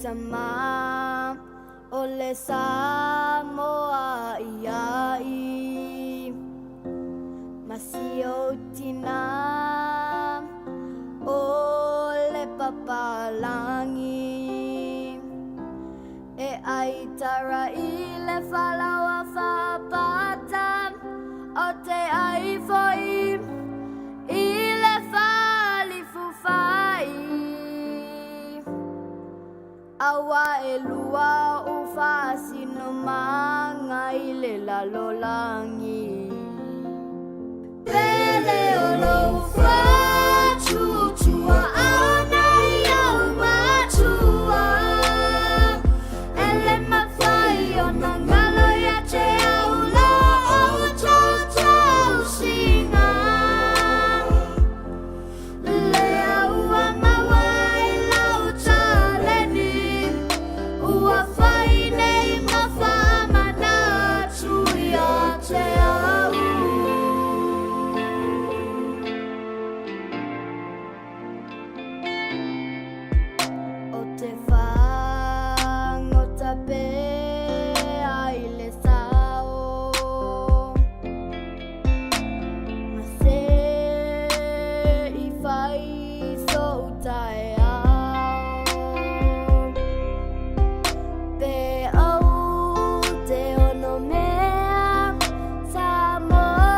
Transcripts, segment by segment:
tama o le Samoa ia i ma si ou tina o le papalagi e ai tara i le falaoa faapata o te ai foi i le falifufai aua e lua ou faasinomaga i le lalolagi. Pele o lou faatuatuaʻana i au matua e le mafai ona galo ia te au lo outou tausiga lea ua maua i lau taleni ua fai nei ma faamanatu ia te au. O te fagota pea i le sao ma se i fai soʻu taeao pe ou te ono mea Samoa.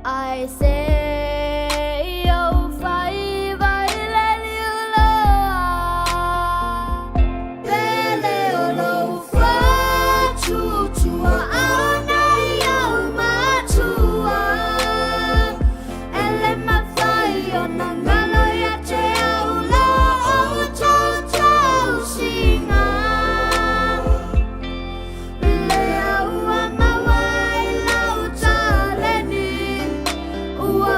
Ae se i ou faiva i le liuloa. Pele o lou faatuatuaʻana i au matua e le mafai ona galo ia te au lo outou tausiga lea ua maua i lau taleni ua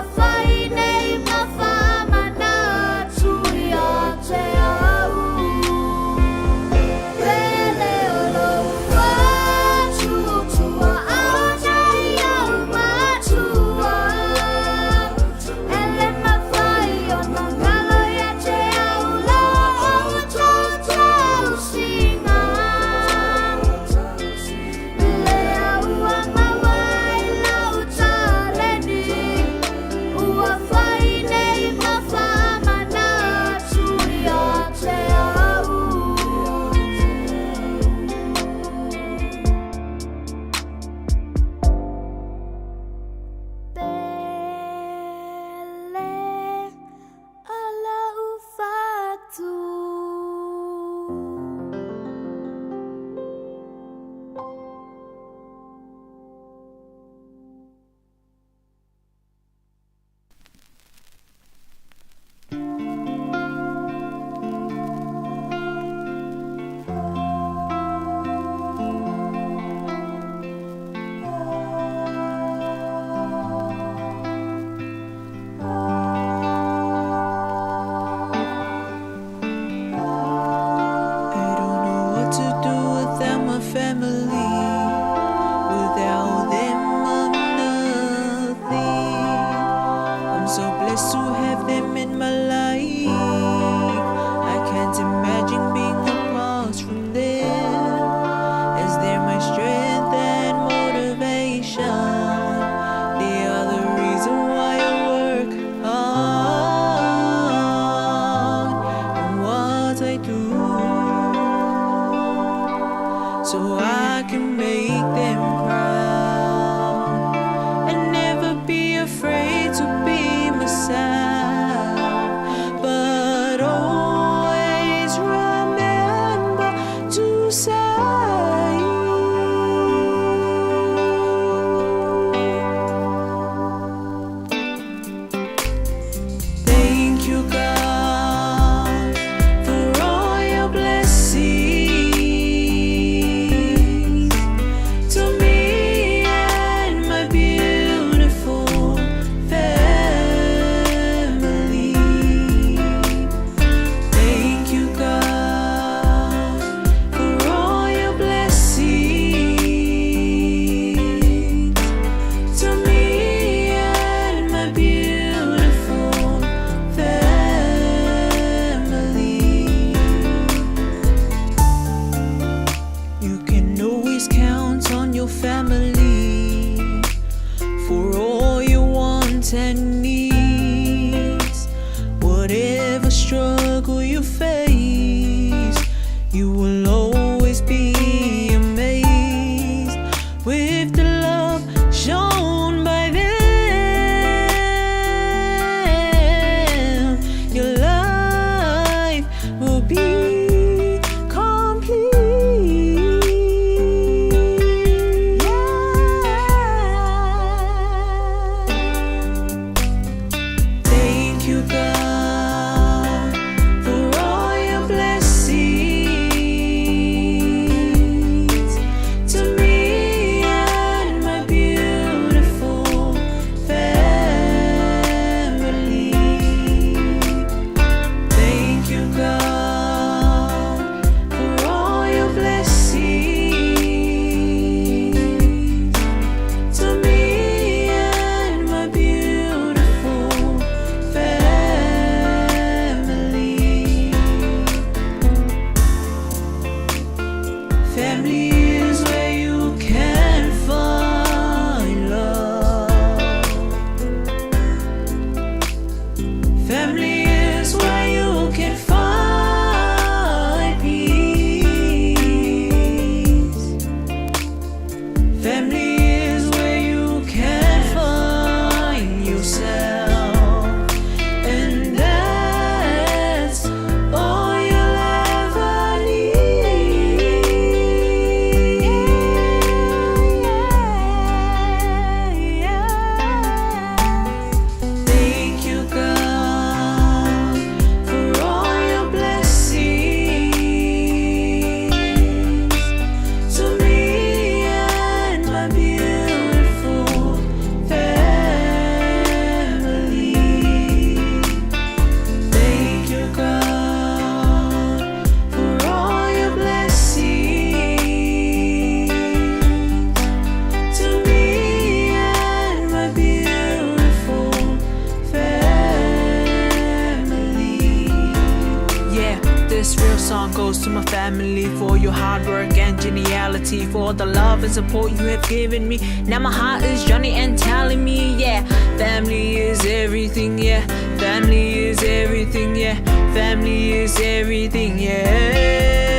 song goes to my family for your hard work and geniality, for the love and support you have given me. Now my heart is journey and telling me, yeah, family is everything, yeah. Family is everything, yeah. Family is everything, yeah.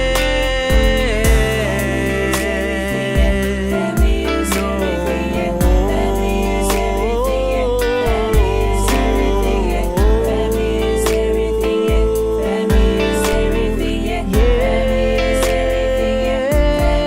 Family is everything, yeah. Family is everything, yeah. Family is everything, yeah. Family is everything, yeah. Family is everything, yeah. Family is everything, yeah. Family is everything, yeah.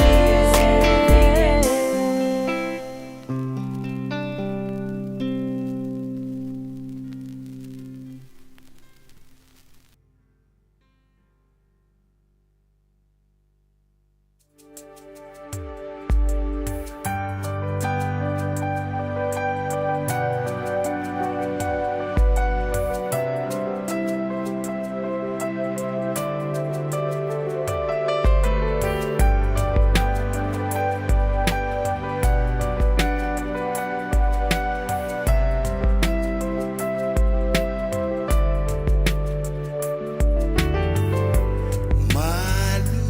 Malu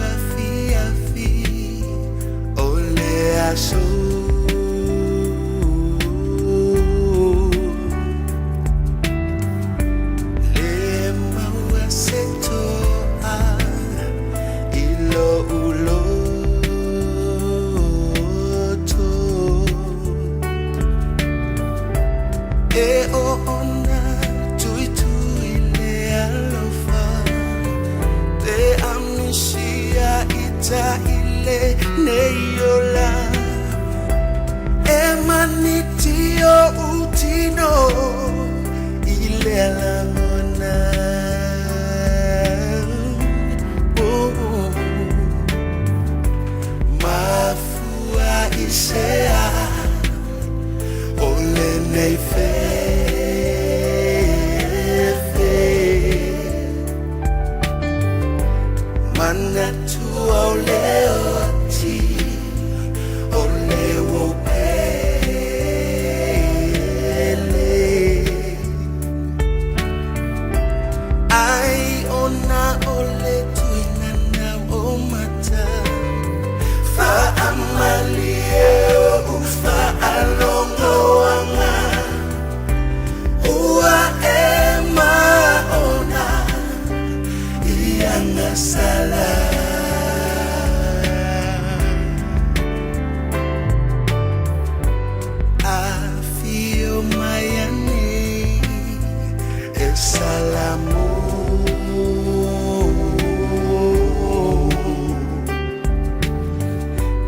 afi afi o le aso. Le maua se toa i lo uloto. E o ona tui tui le alofa. Te amisia ita ile neiola. E manitio utino ile alangona. Oh, mafua isea ole nei fefe. Mana tua o le oti o le wo pele. Ai ona o le tuina nau o mata. Faamalie o ufaalogoaga. Ua e maona i agasala. Afio mai ane e salamu.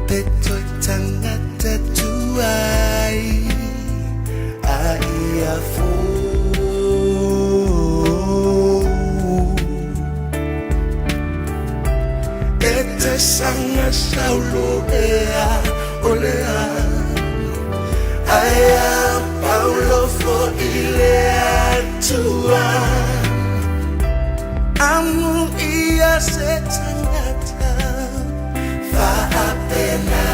Te toi tangata tuai a ia fō. E te sanga saulo ea olea. Aia Paulo fo ile atua. Amu ia se tangata faapena.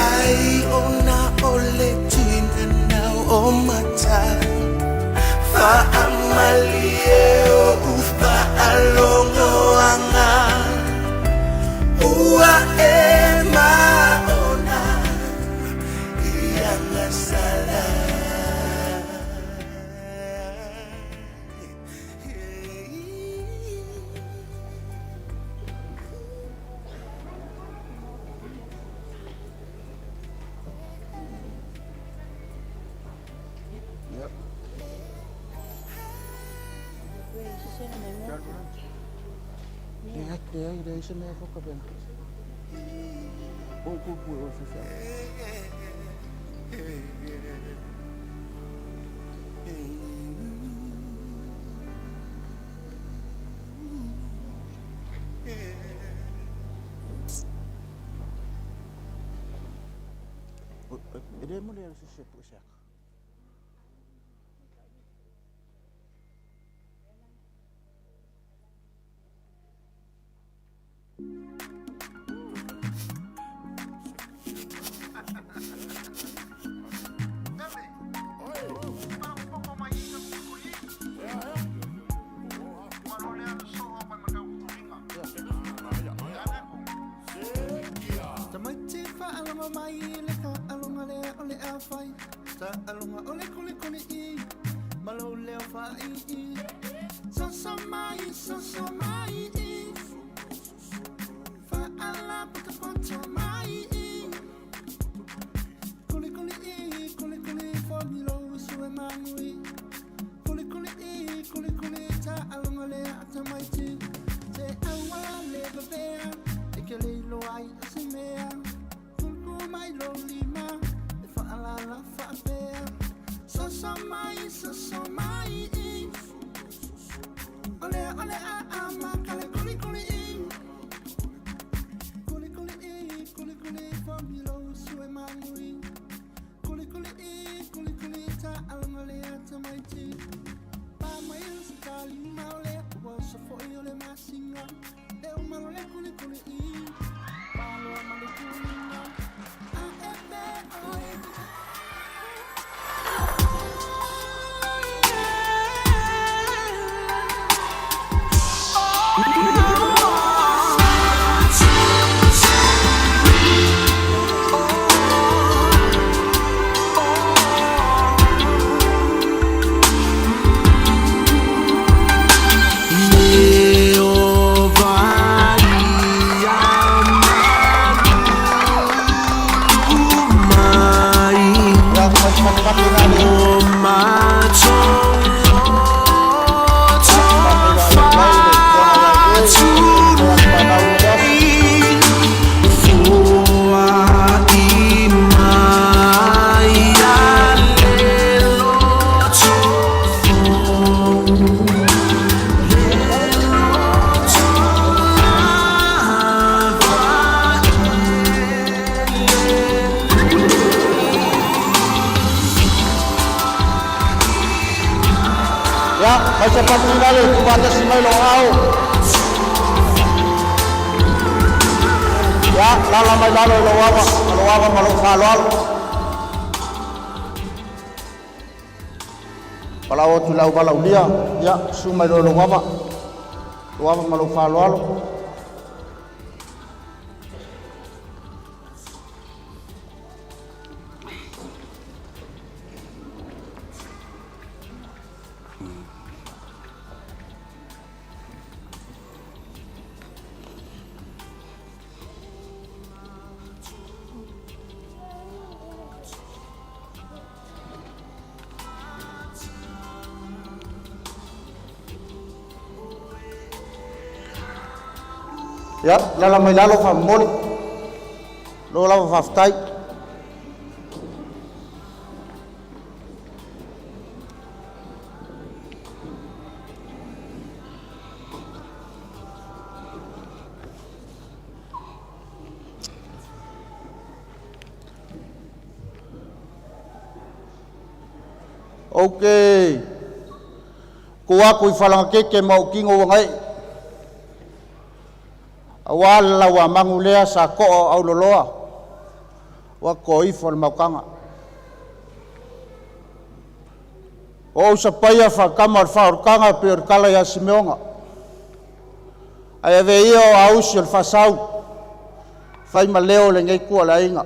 Ai ona o le tuina nau o mata. Faamalie o ufaalogoaga. Ua e maona i agasala. Det er ikke sådan, jeg får kommet. E le mo le alu se isi e pue se ata. Tamaiti faalogo mai le taaloga lea o le afai taaloga o le kolikoli i ma lou leo faaiii soso mai soso mai i faalapotopoto mai i kolikoli i kolikoli fogi lou usu e magui kolikoli i kolikoli taaloga lea a tamaiti se auala le vavea e ke le iloa ai o se mea kuluku mai lou lima e faalala faapea soso mai soso mai i o le a a maka le kolikoli i kolikoli i kolikoli fogi lou usu e magui kolikoli i kolikoli taaloga lea a tamaiti pa mai o se talima o le ua oso foi o le masina e uma lo le kolikoli i paloa ma le tuliga a e pe oe. Ia, fai si fatefate i ina le Ia, ma faigata ai le Afioga ia Ioe ma le toe atu fanau i lenei aso. Ia, fai se patu i lalo, tuufaatasi mai lou aao. Ia, alaala mai lalo i lou ava, ma lou ava ma lou faaaloalo. Valaau atu i le auvalaulia, ia, susu mai loa i lou ava, lou ava ma lou faaaloalo. Ia, alaala mai lalo faamomoli lo lava faafetai. Ou te tu atu i falagatete ma ou tino ua gaee, aua le lauamanu lea sa toa o auloloa ua toifo le mautaga. O ou sapaia faatama o le faaolataga e pei o le tala ia Simeona, ae avea ia o ausi o le faasau, fai ma leo o lenei itu o le aiga.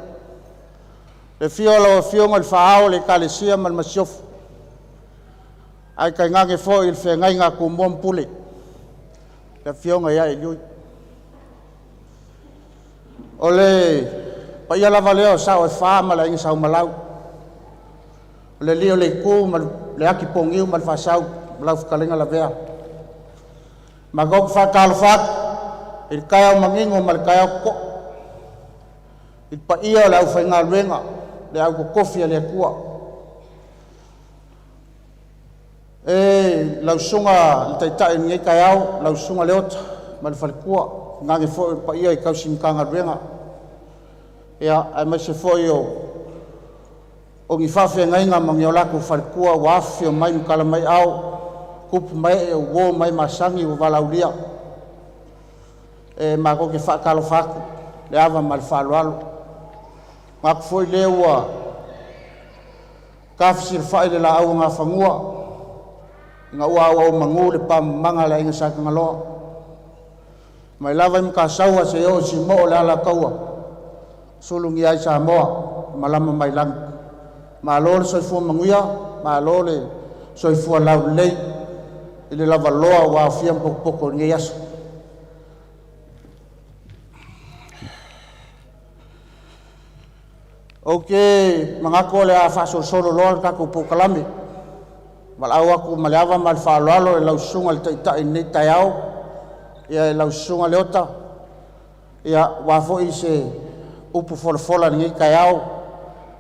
Le afio o lau Afioga i le Faa-ao o le Ekalesia ma le Masiofo, ae tainane foi le feagaiga a Tumua ma Pule, le afioga ia Iulai. O le paia lava lea o sao e fa ma le Aiga Sa Umalau, o le alii o le itu ma le atipouniu ma le faasau ma lau fetalaiga Lavea. Matou te faatalofa atu i le taeao manino ma le taeao totoa i le paia o le aufaigaluega, le au totofi a le Atua. E lau susuga i le Taitai i lenei taeao, lau susuga Leota ma le faletua, tainane foi le paia i tausi Matagaluega, aemaise foi o O ni faafeagaiga ma ni o latou faletua ua afifio mai ma tala mai aao, tupu ma ee o uo ma e masani ua valaaulia. E matou te faatalofa atu i le ava ma le faaaloalo. E manatu foi lea ua tafesilafai le laau a Nafanua ina ua auaumanu le pamamaga a le Aiga Sa Tagaloa, mai lava i Matasaua seia oo i Simo'o o le Alataua, sulugia ai Samoa ua malama mai lagi. Malo le soifua manuia, malo le soifua laulelei i le lavaloa ua aofia ma potopoto i lenei aso. Ou te manatu o le a faasolosolo loa le tatou polokalame. E valaau atu ma le ava ma le faaaloalo i lau Susuga i le Taitai i lenei taeao, lau Susuga Leota, aua foi se upu folafola i lenei taeao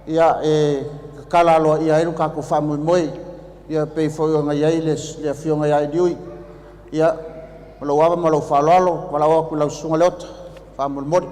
e tatala aloaia ai lo tatou faamoemoe e pei foi ona i ai le Afioga ia Eliui. Ia, ma lou ava ma lou faaaloalo, e valaau atu i lau Susuga Leota, faamolemole.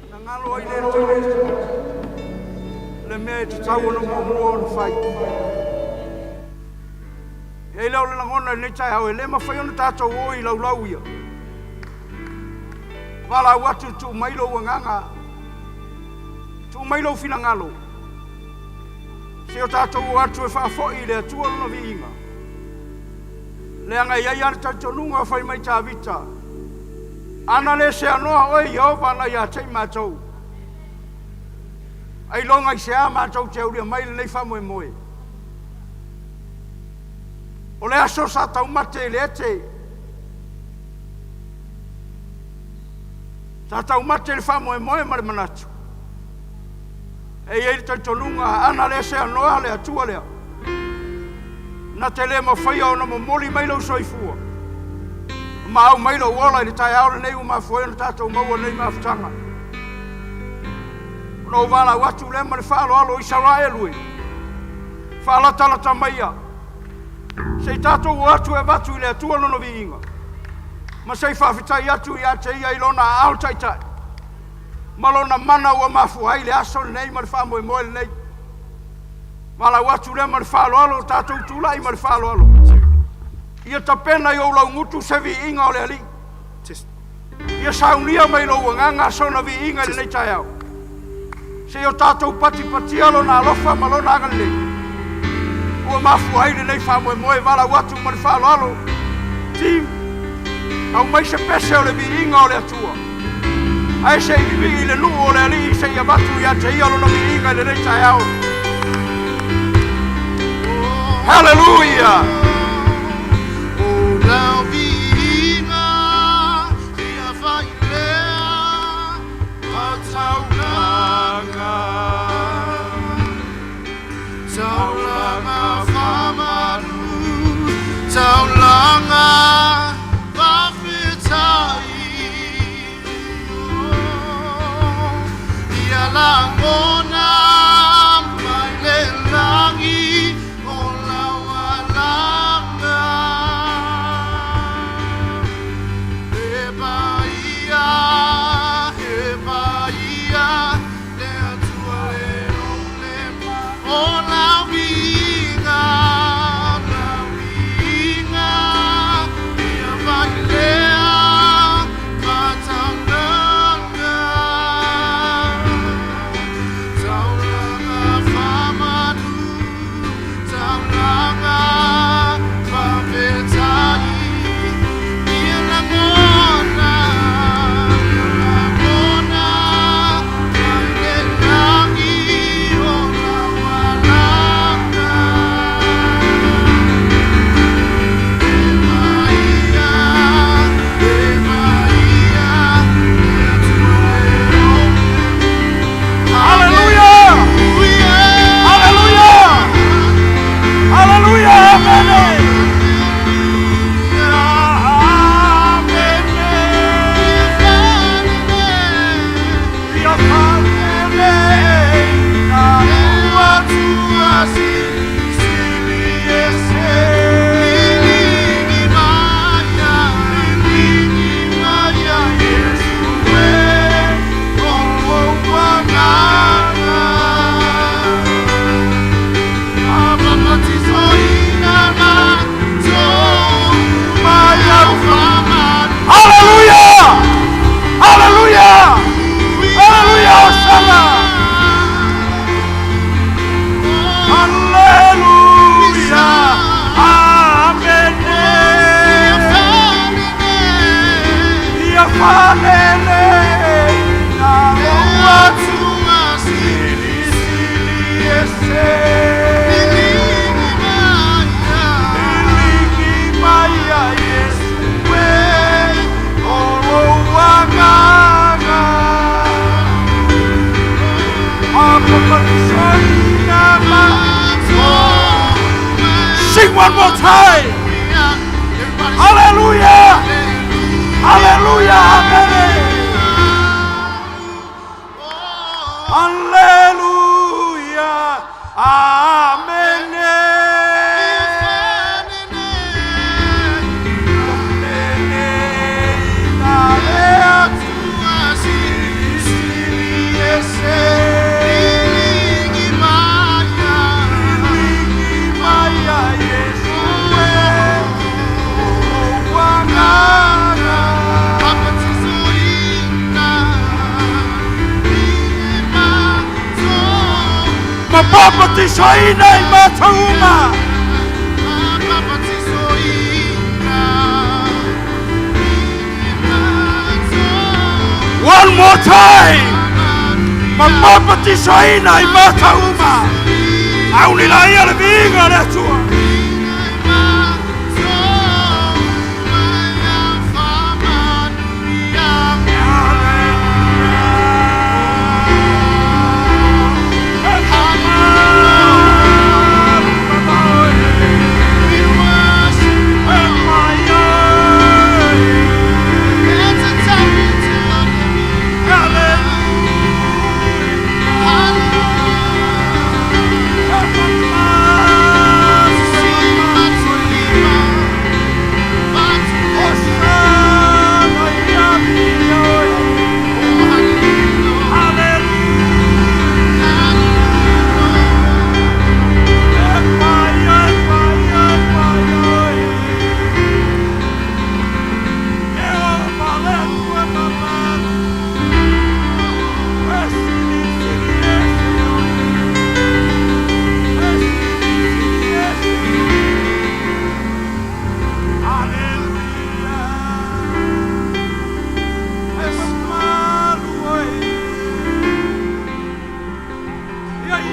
Ona galo ai lea i le tagata le mea e tatau ona muamua ona fai. E i ai lea o le lagona i lenei taeao, e le mafai ona tatou o i laulau ia. Valaau atu, tuu mai lou agaga, tuu mai lou finagalo, se o tatou o atu e faafoi i le Atua lona viiga. Leaga e i ai lava le talitonuga fai mai Tavita, Ana le seanoa oe Ieova na ia te i matou, ailoga i se a matou te aulia mai lenei faamoemoe. O le aso sa taumate i le ete, sa taumate i le faamoemoe ma le manatu. E i ai le talitonuga, ana le seanoa le Atua lea, na te le mafaia ona momoli mai lou soifua ma au mai lou ola i le taeao lenei ua mafua ai ona tatou maua lenei mafutaga. Ona ou valaau atu lea ma le faaaloalo Isaraelu e, faalatalata maia, se i tatou o atu e avatu i le Atua lona viiga, ma se i faafetai atu ia te ia i lona aao taitai ma lona mana ua mafua ai le aso lenei ma le faamoemoe lenei. Valaau atu lea ma le faaaloalo, o tatou tulai ma le faaaloalo. Ia tapena i ou laugutu se viiga o le Alii. Ia saunia mai lou agaga sona viiga i lenei taeao. Seia o tatou patipatia Lona alofa ma Lona agalelei, ua mafua ai lenei faamoemoe valaau atu ma le faaaloalo. Team, aumai se pese o le viiga o le Atua, ae se i vivii i le nuu o le Alii se i avatu ia te Ia Lona viiga i lenei taeao. Hallelujah! O lau viiga ia failea Taulaga, Taulaga faamanu, taulaga faafetai, Ia lagona mai le lagi o lau alaga. E paia, e paia, le Atua le ole. O lau viiga, lau viiga, ia failea mataulaga. Taulaga faamanu, taulaga faafetai, Ia lagona, ia lagona, mai le lagi o lau alaga. E paia, e paia, le Atua e Hallelujah! Hallelujah! Hallelujah! Amen! Amen! Ia falele na ua silisili ese. Liligi maia, Iesu e o lou agaga. Mabapatizoina matou Maia lau faamanu. Hallelujah! Hallelujah! Hallelujah! Hosanna! Hallelujah! Amen! Ia falele na ua silisili ese. Liligi maia Iesu e o lou agaga. Mabapatizoina matou. Sing one more time. Hallelujah! Hallelujah! Amen! Hallelujah! Amen! Na le Atua silisili ese. Liligi maia, Liligi maia Iesu e o lou agaga. Mabapatizoina matou. Mabapatizoina i matou uma. Mabapatizoina matou. One more time. Mabapatizoina i matou uma. Aunilaia le viiga o le Atua.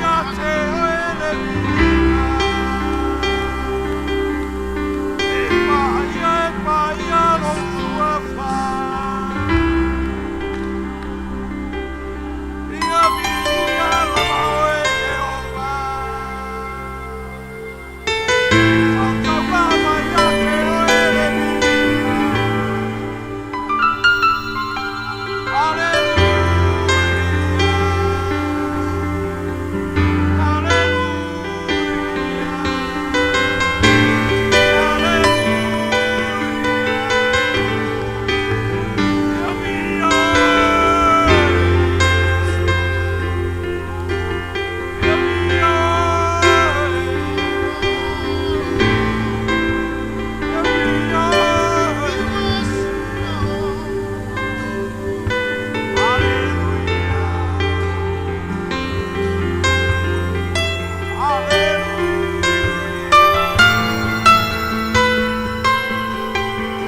ia te oe le viiga. E paia e paia lou suafa. Ia viiga lava oe Ieova. Faataulama ia te oe le viiga.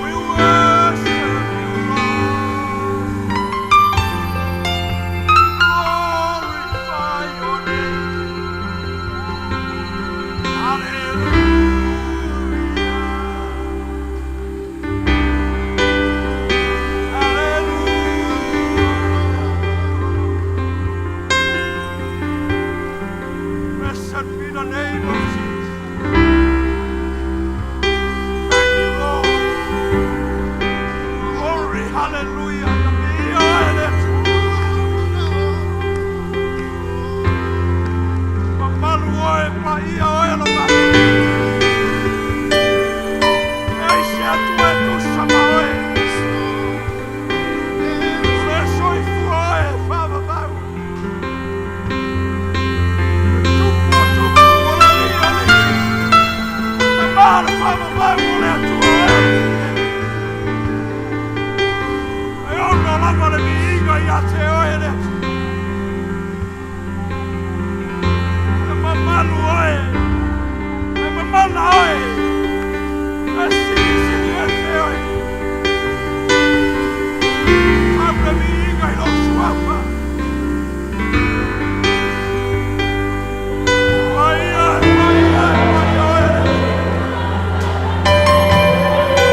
We worship you, Lord. Glorify your name. Hallelujah. Hallelujah. Blessed be the name of Jesus. Thank you, Lord. Glory, hallelujah. Mamalu oe, paia oe lo matou. E ai se atu e tusa ma oe. O le soifua oe e faavavau. E tupu o tupu o le alii o alii. Tama le faavavau o le Atua oe. E ono lava le viiga ia te oe le Atua. E mamalu oe, e mamana oe, e silisili ese oe. Tau le viiga i lou suafa. Paia, paia, paia oe le Atua.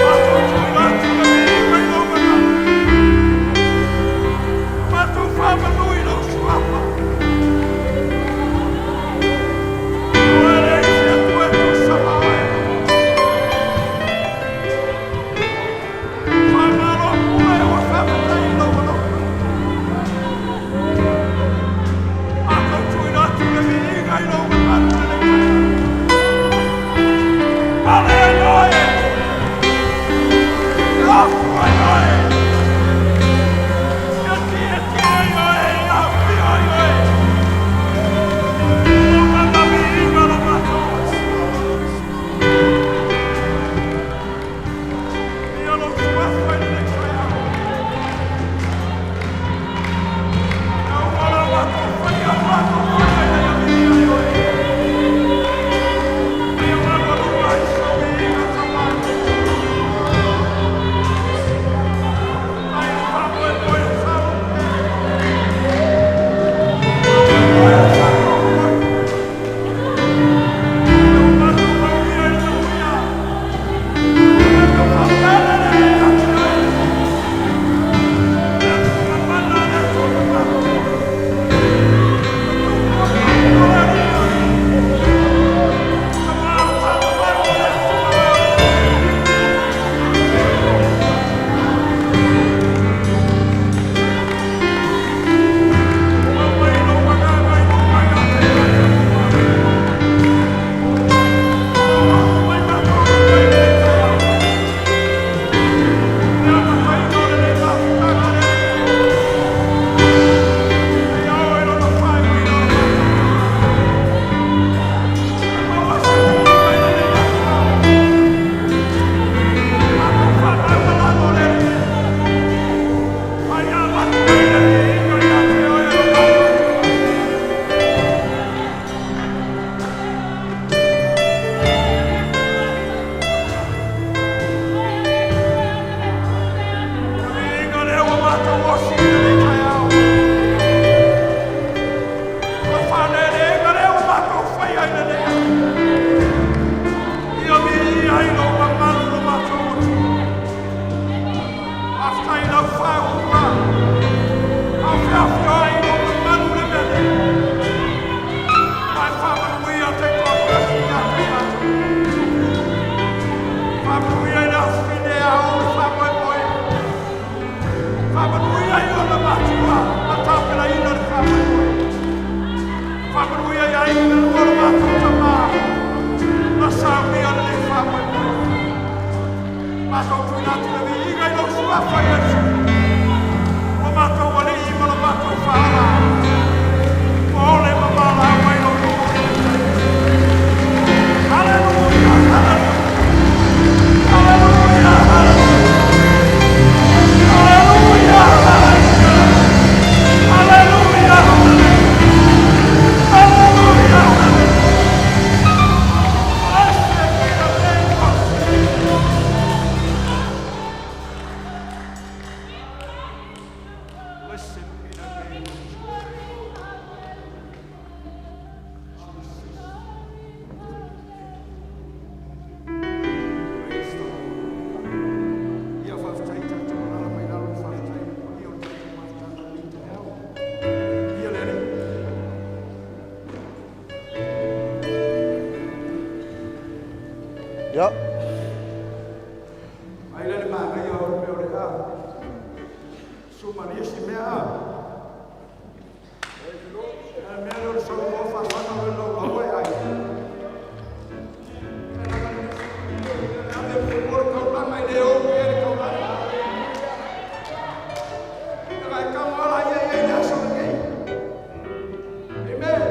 Matou tuuina atu le viiga i lou mamalu. Matou faamanu i lou suafa. Oe le isi Atua e tusa ma oe. Ia. Ai lea le manaia o le mea o le a. Sumalie si mea a. A mea lea o le saunoa faasaga o le laulau ai ai. Ave mo le taulaga i le ou e le taulaga. E kamo ala ia ia i le aso lenei. Amen.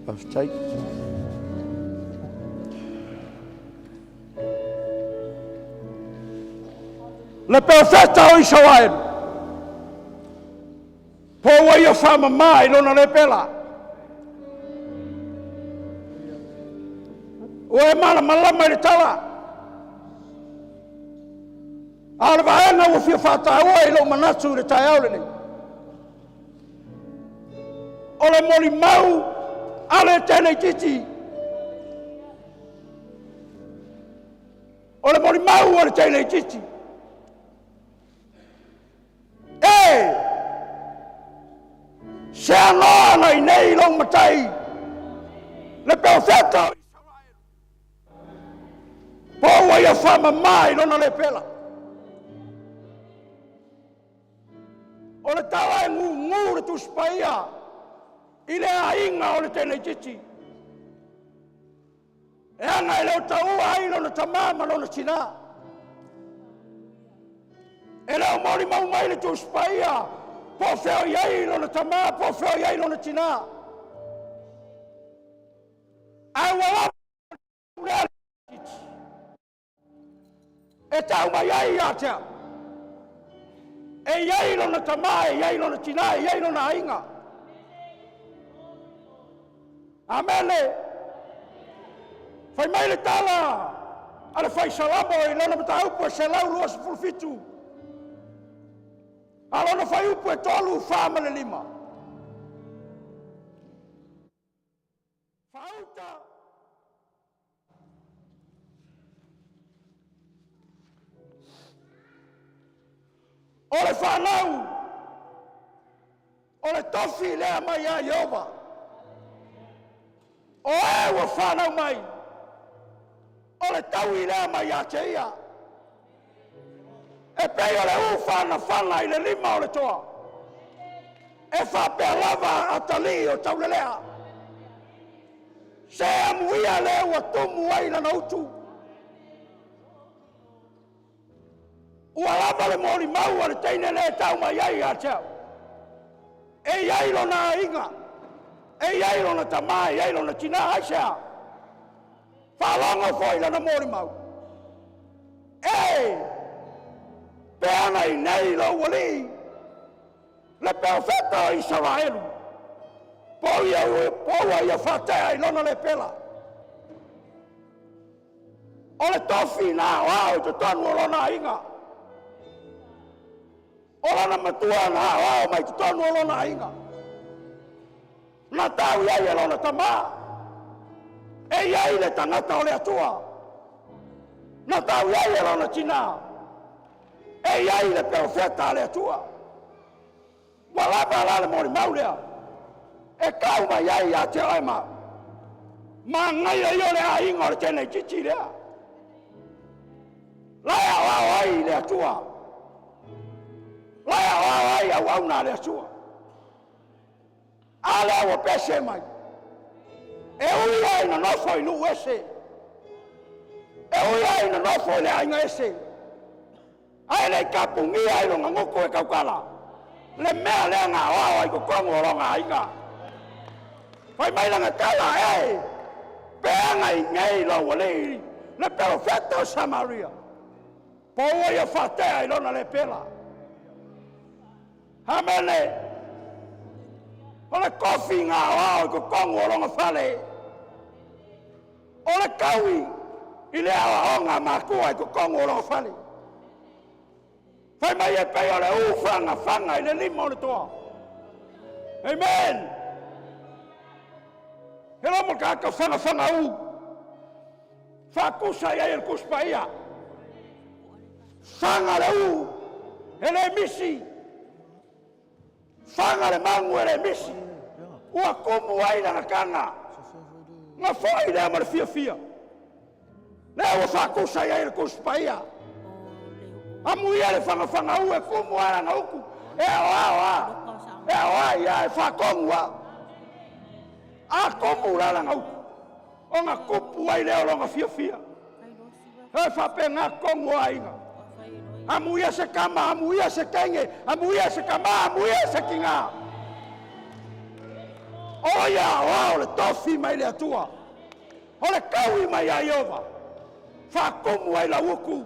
Faafetai. Le perofeta o Isaraelu, po ua ia faamamā i lona lepela. Ua e malamalama i le tala. A o le vaega ua fia faataua i lou manatu i le taeao lenei, o le molimau a le teneititi. O le molimau a le teneititi. E! Se anoa na inei lou matai, le perofeta o Isaraelu, po ua ia faamamā i lona lepela. O le tala e gugu le Tusi Paia i le aiga o le teneititi. E aga e le o taua ai lona tamā ma lona tinā. E le o molimau mai le Tusi Paia po o fea o i ai lona tamā, po o fea o i ai lona tinā. Ae ua lava lea e tau mai ai ia te au. E i ai lona tamā, e i ai lona tinā, e i ai lona aiga. Amene. Fai mai le tala a le fai Salamo i lona mataupu e 127. A lona fuaiupu e 3, 4 ma le 5. Faauta. O le fanau, o le tofi lea mai ia Ieova. O e ua fanau mai, o le taui lea mai ia te ia. E pei o le ufanafana i le lima o le toa. E faapea lava atalii o taulelea. Se amuia le ua tumu ai lana utu. Ua lava le molimau a le teine lea e tau mai ai ia te au. E i ai lona aiga, e i ai lona tamā, e i ai lona tinā, aisea? Faalogo foi lana molimau. E, pe ana i nei lou alii, le perofeta o Isaraelu, po ia, po ua ia faatea i lona lepela. O le tofi na aoao i totonu o lona aiga. O lona matua na aoao mai totonu o lona aiga. Na tau i ai e lona tamā. E i ai le tagata o le Atua. Na tau i ai e lona tinā. E i ai le perofeta a le Atua. Ua lava la le molimau lea e tau mai ai ia te oe ma au. Manaia ia o le aiga o le teneititi lea. La e aoao ai le Atua. La e aoao ai auauna a le Atua. A lea ua pese mai. E ui lava ina nofo i nuu ese. E ui lava ina nofo i le aiga ese. Ae le i tapunia i lona gutu e tautala le mea lea na aoao ai i totonu o lona aiga. Fai mai lana tala, e, pe aga i nei lou alii le perofeta o Samaria, po ua ia faatea i lona lepela. Amene. O le tofi na aoao i totonu o lona fale. O le taui i le aoaoga a matua i totonu o lona fale. Fai mai e pei o le ufagafaga i le lima o le toa. Amen. E lomo le tagata fagafaga u. Faatusa i ai e le Tusi Paia. Faga le u, e le misi. Faga le magu e le misi. Ua tumu ai lana taga. Na foi lea ma le fiafia. Lea ua faatusa i ai le Tusi Paia. Amuia le fagafagaū e tumu lava lana utu, e aoao lava, e aoai lava, e faatonu lava. A tumu la lana utu, ona tupu ai lea o lona fiafia. E faapena tonu o aiga. Amuia se tama, amuia se teine, amuia se tamā, amuia se tinā. O ia aoao le tofi mai le Atua. O le taui mai ia Ieova, faatumu ai lau utu.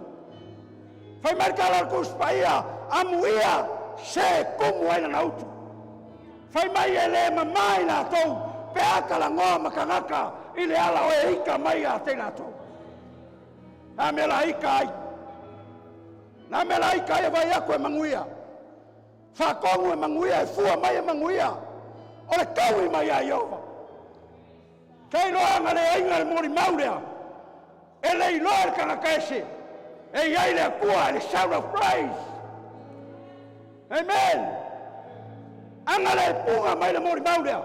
Fai mai le tala o le Tusi Paia, amuia se tumu ai lana utu. Fai mai e le mamā i latou pe a talanoa ma tagata i le ala o e ita mai ia te i latou. A mea la ita ai? Na mea la ita ai e vai aku e manuia. Faatonu e manuia, e fua mai e manuia. O le taui mai ia Ieova. Ke iloa ana le aiga le molimau lea. E le iloa e le tagata ese. E i ai le Atua i le sound of praise. Amen. Ana le puga mai le molimau lea.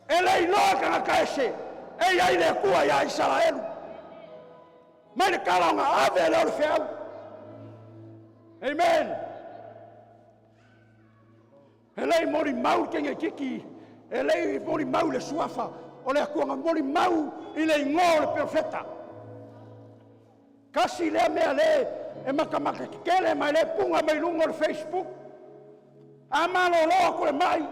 E le iloa e tagata ese. E i ai le Atua ia Isaraelu. Mai le tala ona ave lea o le feau. Amen. E le i molimau le teine e le i molimau le suafa o le Atua, na molimau i le igoa o le perofeta. Kasi lea mea le e matamata tetele mai le puga mai luga o le Facebook. A malolo atu le mai,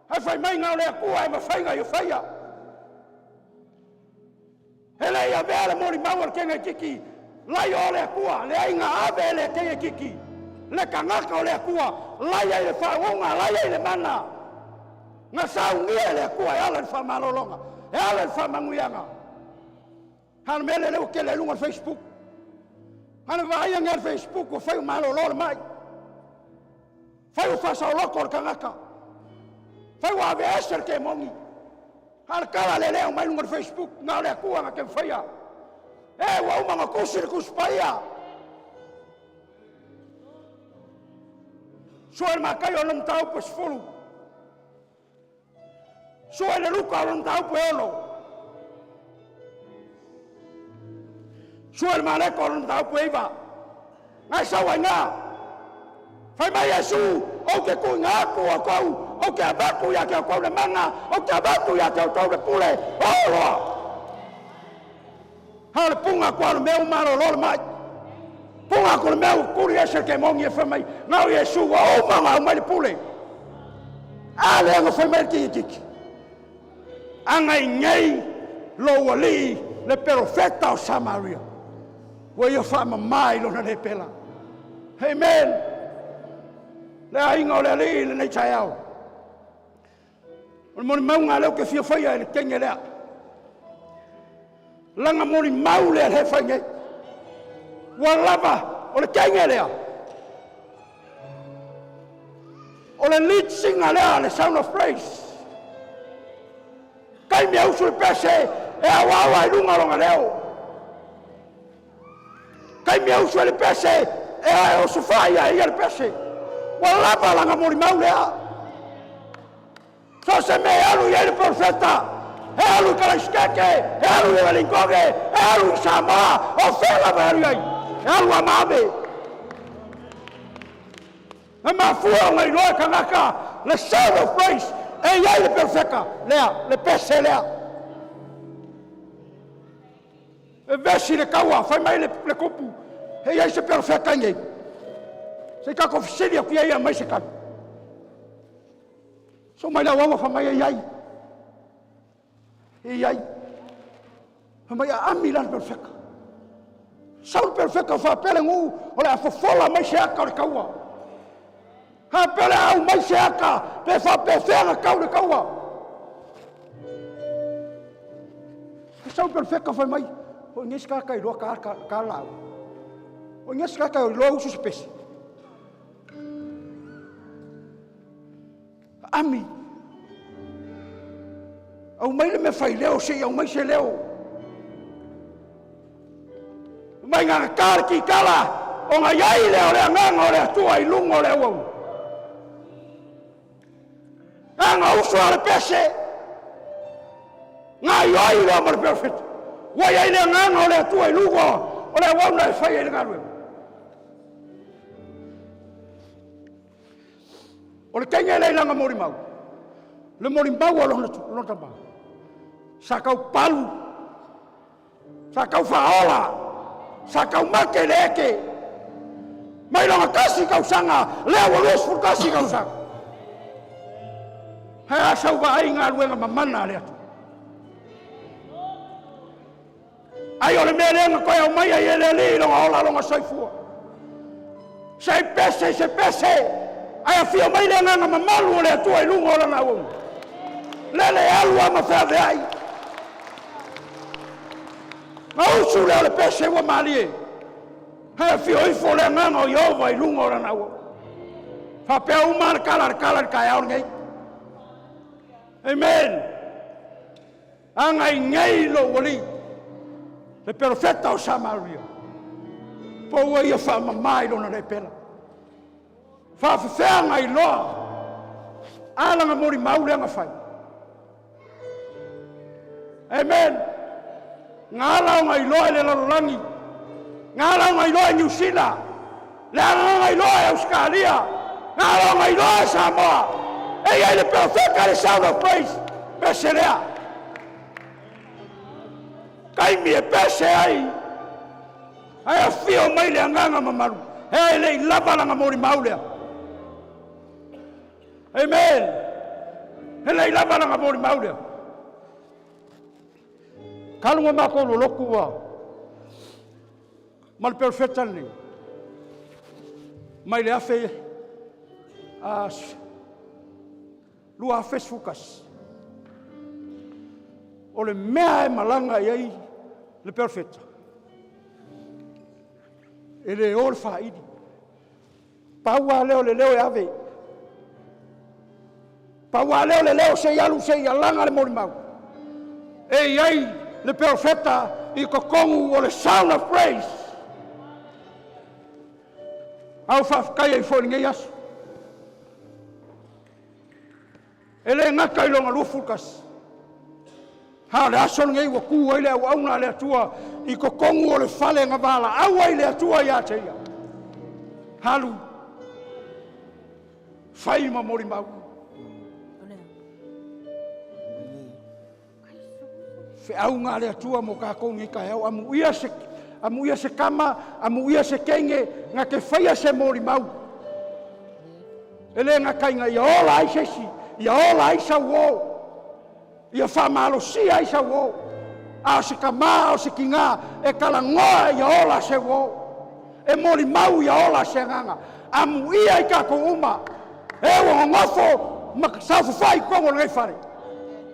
ae fai mai na o le Atua e mafai ia faia. E le i avea le molimau a le teine lai o le Atua, le aiga ave le teine le tagata o le Atua, lai ai le faauuga, lai ai le mana. Na saunia e le Atua e ala i le faamalologa, e ala i le faamanuiaga. A le mea lea ua tele ai luga o le Facebook. A le vaaia le Facebook ua fai o malolo le mai. Fai ua faasaoloto le tagata. Fai ua ave ese le kemoni. A le tala le leo mai luga o le Facebook, na o le Atua na te faia. E ua uma na tusi le Tusi Paia. Sua le Mataio o le mataupu e 10. Sua le Luka o le mataupu e 6. Sua le Mareko o le mataupu e 9. Ngai sau ai ngā. Fai mai Iesu, ou te tuuina atu o kou, ou te avatu ia te outou le mana, ou te avatu ia te outou le pule, o loa. Ha le punga kua le mea malolo le mai. Punga ko le mea kuri ese ke mongi e fai mai. Ngau Iesu wa o manga mai le pule. A le anga fai mai le tiki. Anga i nei lou alii le perofeta o Samaria. Ua ia faamamā i lona lepela. Amen. Le aiga o le alii lenei taeao. O le molimauga lea ou te fia faia i le teine lea. Laga molimau lea le fai nei. Ua lava o le teine lea. O le lead singer lea, le Sound of Praise. Taimi e usu le pese e auau ai luga o lona leo. Taimi e usu ai le pese e ae osofai ai ia le pese. Ua lava lana molimau lea. So se mea e alu i ai le perofeta, e alu i Kalaisiteke, e alu i Evelikoge, e alu i Samoa, o fea lava e alu i ai, e alu a ma ave. E mafua ona iloa e tagata le sound of praise e i ai le perofeta lea, le pese lea. E vesi le taua, fai mai le, le kupu, e i ai se perofeta i nei. Se i tatou fesili atu i ai e aumai se tali. So mai le auauna fai mai e i ai. E i ai. Fai mai aami la le perofeta. Sau le perofeta faapea le nuu o le a fofola mai se ata o le taua. Faapea o le a aumai se ata pe faapefea na tau le taua. Sau le perofeta fai mai, o i nei se tagata iloa ta, ta, ta lau. O i nei se tagata iloa usu se pese. Ami. Aumai le mea fai leo, se i aumai se leo. Mai gagata le kikala, ona i ai lea o le agaga o le Atua i luga o le auauna. Aga uso a le pese, gaioi loa ma le perofeta. Ua i ai le agaga o le Atua i luga o le auauna e fai ai le galuega. O le teine lea i lana molimau, le molimau a lona, lona tama, sa tau palu, sa tau faaola, sa tau make le eke, mai lona tasi tausaga, lea ua 21 tausaga. He a sau vaai galuega mamana a le Atua. Ai o le mea lea na toe aumai ai e le Alii i lona ola lona soifua. Se i pese se pese, ae afio mai le agaga mamalu o le Atua i luga o lana auauna. Lele alu a ma feaveai. Na usu lea o le pese ua malie. Ae afio ifo le agaga o Ieova i luga o lana auauna. Faapea uma le tala le tala i le taeao lenei. Amen. Agai nei lou alii, le perofeta o Samaria, po ua ia faamama i lona lepela. Faafefea iloa alaga molimau lea na fai. Amen. Nga ala ona iloa i le lalolagi, nga ala ona iloa i Niu Sila, le ala ona iloa i Ausetalia, nga ala ona iloa i Samoa. E i ai le perofeta le sound of praise, pese lea. Taimi e pese ai, ae afio mai le agaga mamalu, e le i lava lana molimau lea. Amen. E le i lava lana molimau lea. Kalu ma makou lolotu ua ma le perofeta lenei mai le afe a 2011. O le mea e malaga i ai le perofeta, e le o le faili. Pau lava lea o le leo e ave. Pau lava lea o le leo se i alu se i alaga le molimau. E i ai le perofeta i totonu o le sound of praise. Au faafetai ai foi i lenei aso. E le gata i lona 21. Ha o le aso lenei ua tu ai le auauna a le Atua i totonu o le fale na valaau ai le Atua ia te ia. Halu, fai ma molimau. Feauga a le Atua mo tatou nei taeao, amuia se, amuia se tama, amuia se teine, na te faia se molimau. E le gata ina ia ola ai se isi, ia ola ai sau o, ia faamalosia ai sau o. A o se tamā, a o se tinā, e talanoa ia ola se uō. E molimau ia ola se agaga. Amuia i tatou uma, e ua nonofo ma saofafai i totonu o lenei fale.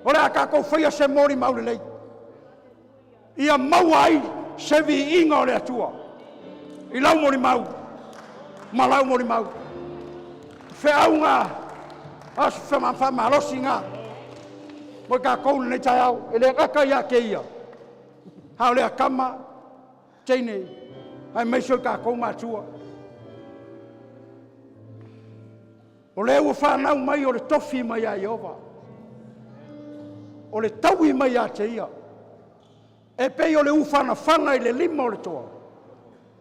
O le a tatou faia se molimau lelei. Ia maua ai se viiga o le Atua i lau molimau ma lau molimau. Feauga a se faamalosi gā mo i tatou lenei taeao, e le gata ia te ia, a o lea tama, teine, aemaise o tatou matua. O lea ua fanau mai o le tofi mai ia Ieova, o le taui mai ia te ia, e pei o le ufanafana i le lima o le toa,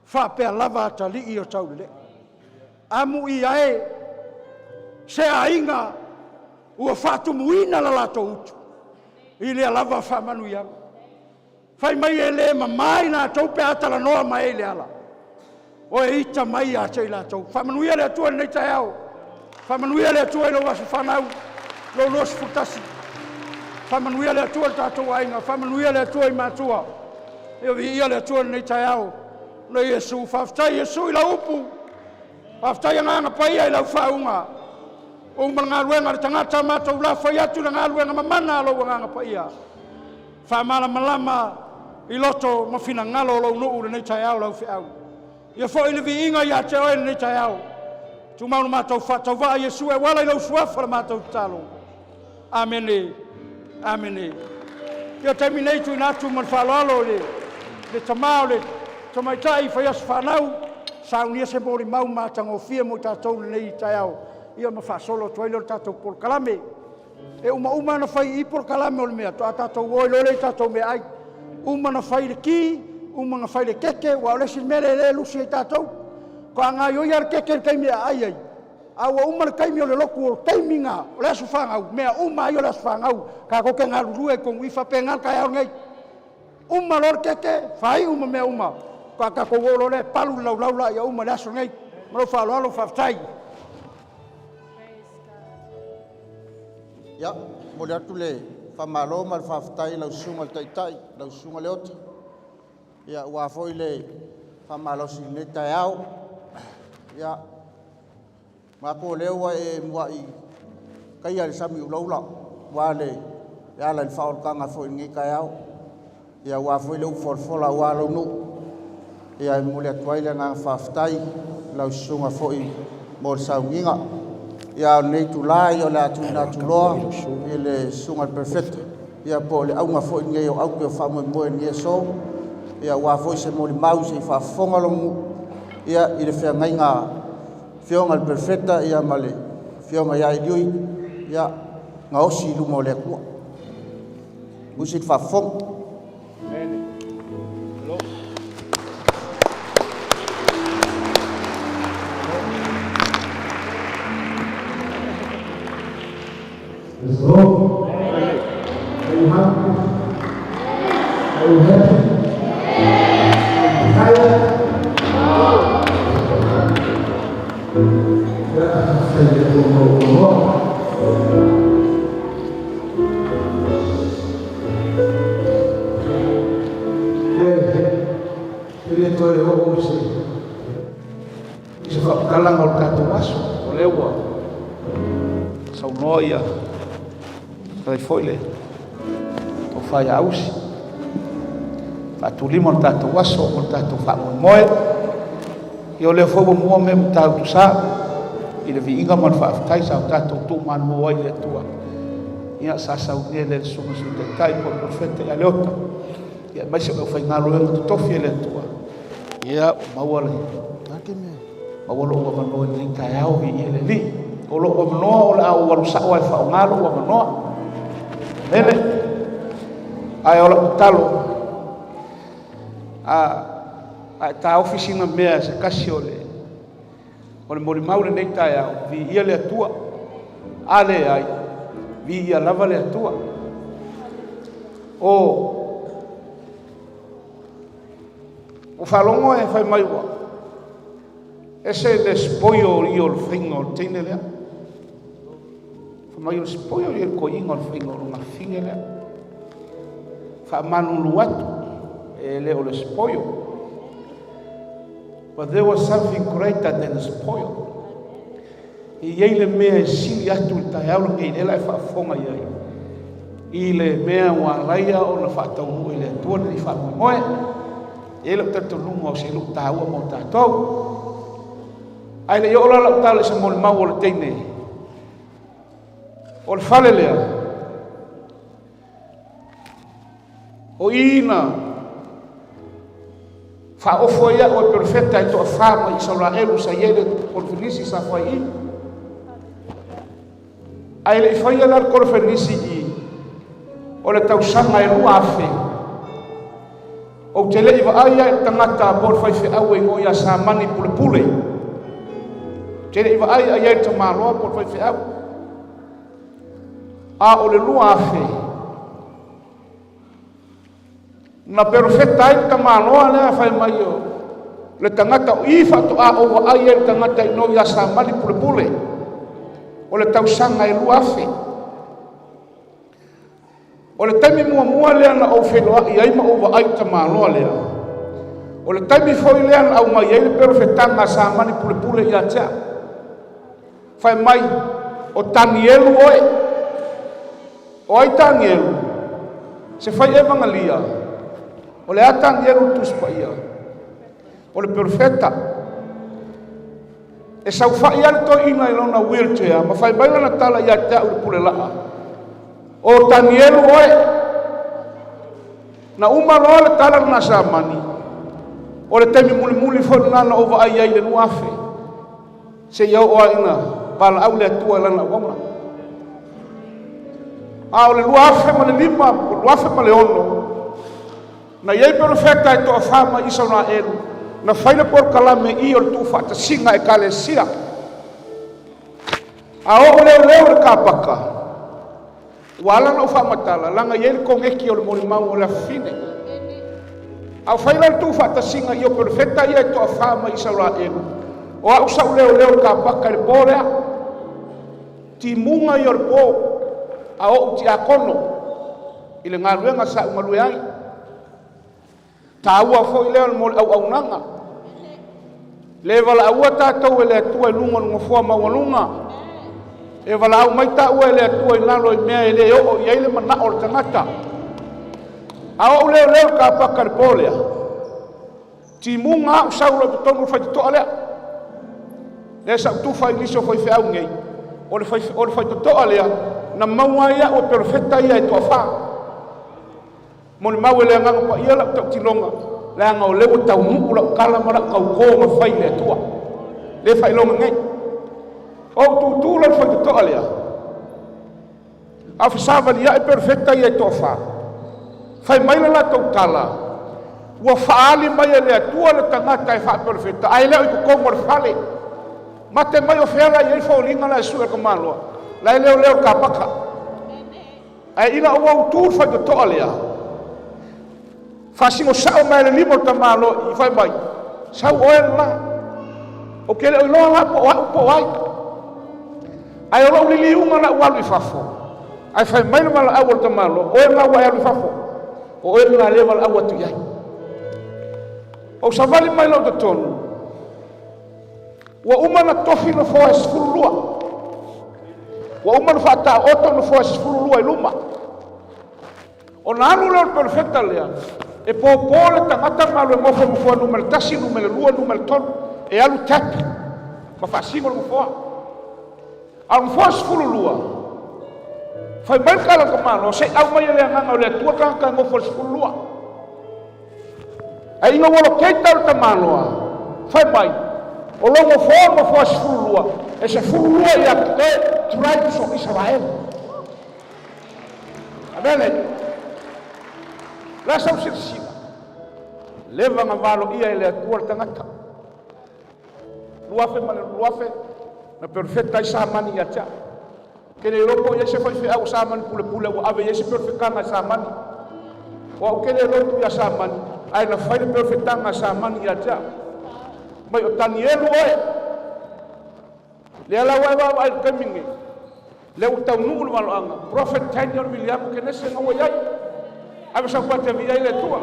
faapea lava atalii o taulelei. Amuia e se aiga ua faatumuina la latou utu i lea lava faamanuiaga. Fai mai e le mama i latou pe a talanoa ma e i le ala, o e ita mai ia te i latou. Faamanuia le Atua i lenei taeao. Faamanuia le Atua i lou aso fanau, lou 21. Faamanuia le Atua i le tatou aiga. Faamanuia le Atua i matua. Ia viia le Atua i lenei taeao. Le Iesu, faafetai Iesu i lau upu. Faafetai Agaga Paia i lau faauuga. Ua uma le galuega a le tagata, matou lafai atu i le galuega mamana a lou Agaga Paia. Faamalamalama i loto ma finagalo o lou nuu i lenei taeao lau feau. Ia foi le viiga ia te oe i lenei taeao. Tumau le matou faatauvaa Iesu e auala i lou suafa le matou tatalo. Amene. Amene. Ia taimi nei tuuina atu ma le faaaloalo i le tama o le tamaitai faiaso fanau, saunia se molimau matagofie mo i tatou i lenei taeao, ia ma faasolo atu ai lea o le tatou polokalame. E uma uma ona fai i i polokalame o le mea, faatoa tatou o ai loa lea i tatou meaai. Uma ona fai le ki, uma ona fai le keke, aua o le isi mea lea e lusi ai tatou. Faatoa gaoioi lava le keke i le taimi e aai ai, a ua uma le taimi o le lotu o le taimi lena, o le aso fanau, mea uma lava ia o le aso fanau, tatou te galulue ai i totonu i i, faapena le taeao lenei. Uma loa le keke, faaiu ma mea uma, faatoa tatou o loa lea e palu le laulau laia uma i le aso lenei. Ma lou faaaloalo, faafetai. Ia, momoli atu le faamalo ma le faafetai i lau Susuga i le Taitai, lau Susuga Leota, ia aua foi le faamalosi i lenei taeao. Ia, manatu o lea ua e muai taia le sami ulaula aua le ala i le faaolataga foi i lenei taeao. Ia aua foi le upu folafola aua lou nuu. Ia e momoli atu ai le agaga faafetai i lau susuga foi mo le sauniga. Ia a o lenei itula o le a tuuina atu loa i le susuga i le Perofeta, ia po o le auga foi lenei o aute o faamoemoe i lenei aso, ia aua foi se molimau se i faafofoga lou nuu, ia i le feagaiga afioga i le Perofeta ia ma le afioga ia Eliui, ia gaosi i luma o le Atua. Usi le faafofoga. Praise the Lord. Are you happy? Are you happy? Are you tired? Yeah, thank you for the Lord. E le toe oo i se i se faamatalaga o le tatou aso, o lea ua saunoa ia fai foi le tofa ia Usi, faatulima o le tatou aso o le tatou faamoemoe. Ia o lea foi ua mua mea matautu sa i le viiga ma le faafetai sa o tatou tuumanu ai i le Atua. Ia sa saunia le Susuga Sui Taitai po o le Perofeta ia Leota. Ia aemaise o le aufaigaluega totofi e le Atua. Ia ua maua le maua lou avanoa i lenei taeao, viia le Alii. O lou avanoa o le a ou alu sao ai e faaaoga lou avanoa. Mele. Ae o lau tatalo, a a e taofi sina mea se tasi o le o le molimau lenei taeao, viia le Atua. A leai, viia lava le Atua. O ua faalogo e fai mai ua ese le spoil o ia o le faiga o le teine lea. Fai mai o le spoil ia le toeaina o le faiga o lona fine lea. Faamalulu atu, e le o le spoil. But there was something greater than the spoil. E i ai le mea e sili atu i le taeao lenei, lea la e faafofoga i ai, i le mea ua alaia ona faataunuu e le Atua lenei faamoemoe. E i ai lou talitonuga o se nuu taua mo tatou. Ae le i oo la lau tala i se molimau o le teine, o le fale lea, o i na faaofo ai au e perofeta e toafa mai Isaraelu sa i ai le konferenisi sa fai i. Ae le i faia la le kolofenisi i o le tausaga e 2000, ou te le i vaai lava i le tagata po o le faifeau e igoa ia Samani Pulepule. Ou te le i vaai a i ai le tamaloa po o le faifeau. A o le 2000, na perofeta ai le tamaloa lea fai mai o le tagata o i faatoa ou vaai ai le tagata i no ia Samani Pulepule o le tausaga e 2000. O le taimi muamua lea na ou feiloai ai ma ou vaai i le tamaloa lea, o le taimi foi lea na aumai ai le perofetaga a Samani Pulepule ia te au. Fai mai, o Tanielu oe. O ai Tanielu? Se fai evagalia. O le a Tanielu le Tusi Paia? O le perofeta. E saofai lava le toeaina i lona wheelchair ma fai mai lana tala ia te au i le pule laa. O Tanielu oe. Na uma loa le tala lena Samani. O le taimi mulimuli foi lena na ou vaai ai i le 2000. Seia oo lava ina valaau le Atua i lana auauna. A o le 2005, 2006, na i ai perofeta e toafa mai Isaraelu, na fai le polokalame i o le tuufaatasiga ekalesia. A oo leoleo i le kapaka, ua ala ona ou faamatala, leaga e i ai le koneti o le molimau o le afafine. A o fai la le tuufaatasiga i o perofeta ia e toafa mai Isaraelu, o au sa ou leoleo i le kapaka i le po lea. Timuga ia o le po, a o ou tiakono i le galuega sa ou galue ai. Taua foi lea mo le auaunaga. Le valaauina tatou e le Atua i luga o le nofoa maualuga. E valaau mai taua e le Atua i lalo i mea e le oo i ai le manao o le tagata. A o ou leoleo i le kapaka i le po lea, timuga au sau loa i totonu o le faitotoa lea. Lea sa ou tufa ai i nisi o faifeau nei, o le faitotoa lea na maua ai au e perofeta ia e toafa. Molimau e le Agaga Paia lau tautinoga, leaga o lea ua taunuu lau tala ma lau tauto na fai i le Atua. Le faailoga nei. O ou tutu la le faitotoa lea, a o fesavaliai perofeta ia e toafa. Fai mai le latou tala, ua faaali mai e le Atua le tagata e faaperofeta, ae le o i totonu o le fale. Mate mai o fea la i ai foliga la e sue e le tamaloa, la e leoleo le kapaka. Ae ina ua ou tu i le faitotoa lea, faasino sao mai le lima o le tamaloa i fai mai, sau oe le la. Ou te le o iloa la po o au po o ai. Ae o lou liliuga na ou alu i fafo, ae fai mai le valaau o le tamaloa, oe la ua e alu i fafo, o oe lena lea valaau atu i ai. Ou savali mai lou totonu, Ua uma ona tofi nofoa e 12. Ua uma ona faataoto nofoa e 12 i luma. Ona alu lea o le perofeta lea, e pōpō le tagata ma alu e nofo i nofoa numera 1, numera 2, numera 3, e alu tap ma faasino le nofoa. A o le nofoa 12, fai mai le tala a le tamaloa, se i aumai e le agaga o le Atua tagata e nofo i le 12. Ae ina ua locate le tamaloa, fai mai, o lou nofoa o le nofoa 12, e 12 ia te oe tribes of Israel. Amene. La sau silasila, leva na valoia e le Atua le tagata. 2000 ma le 2000, na perofeta ai Samani ia te au. Ke le iloa po o i ai se faifeau o Samani Pulepule ua ave i ai se perofetaga e Samani. O au ke le lotu ia Samani, ae na fai le perofetaga a Samani ia te au. Mai o Tanielu oe. Lea la ua e vaavaai i le taimi nei. Lea ua taunuu le valoaga. Prophet Daniel William Kenese na ua i ai. Ave sau pate via i le Atua.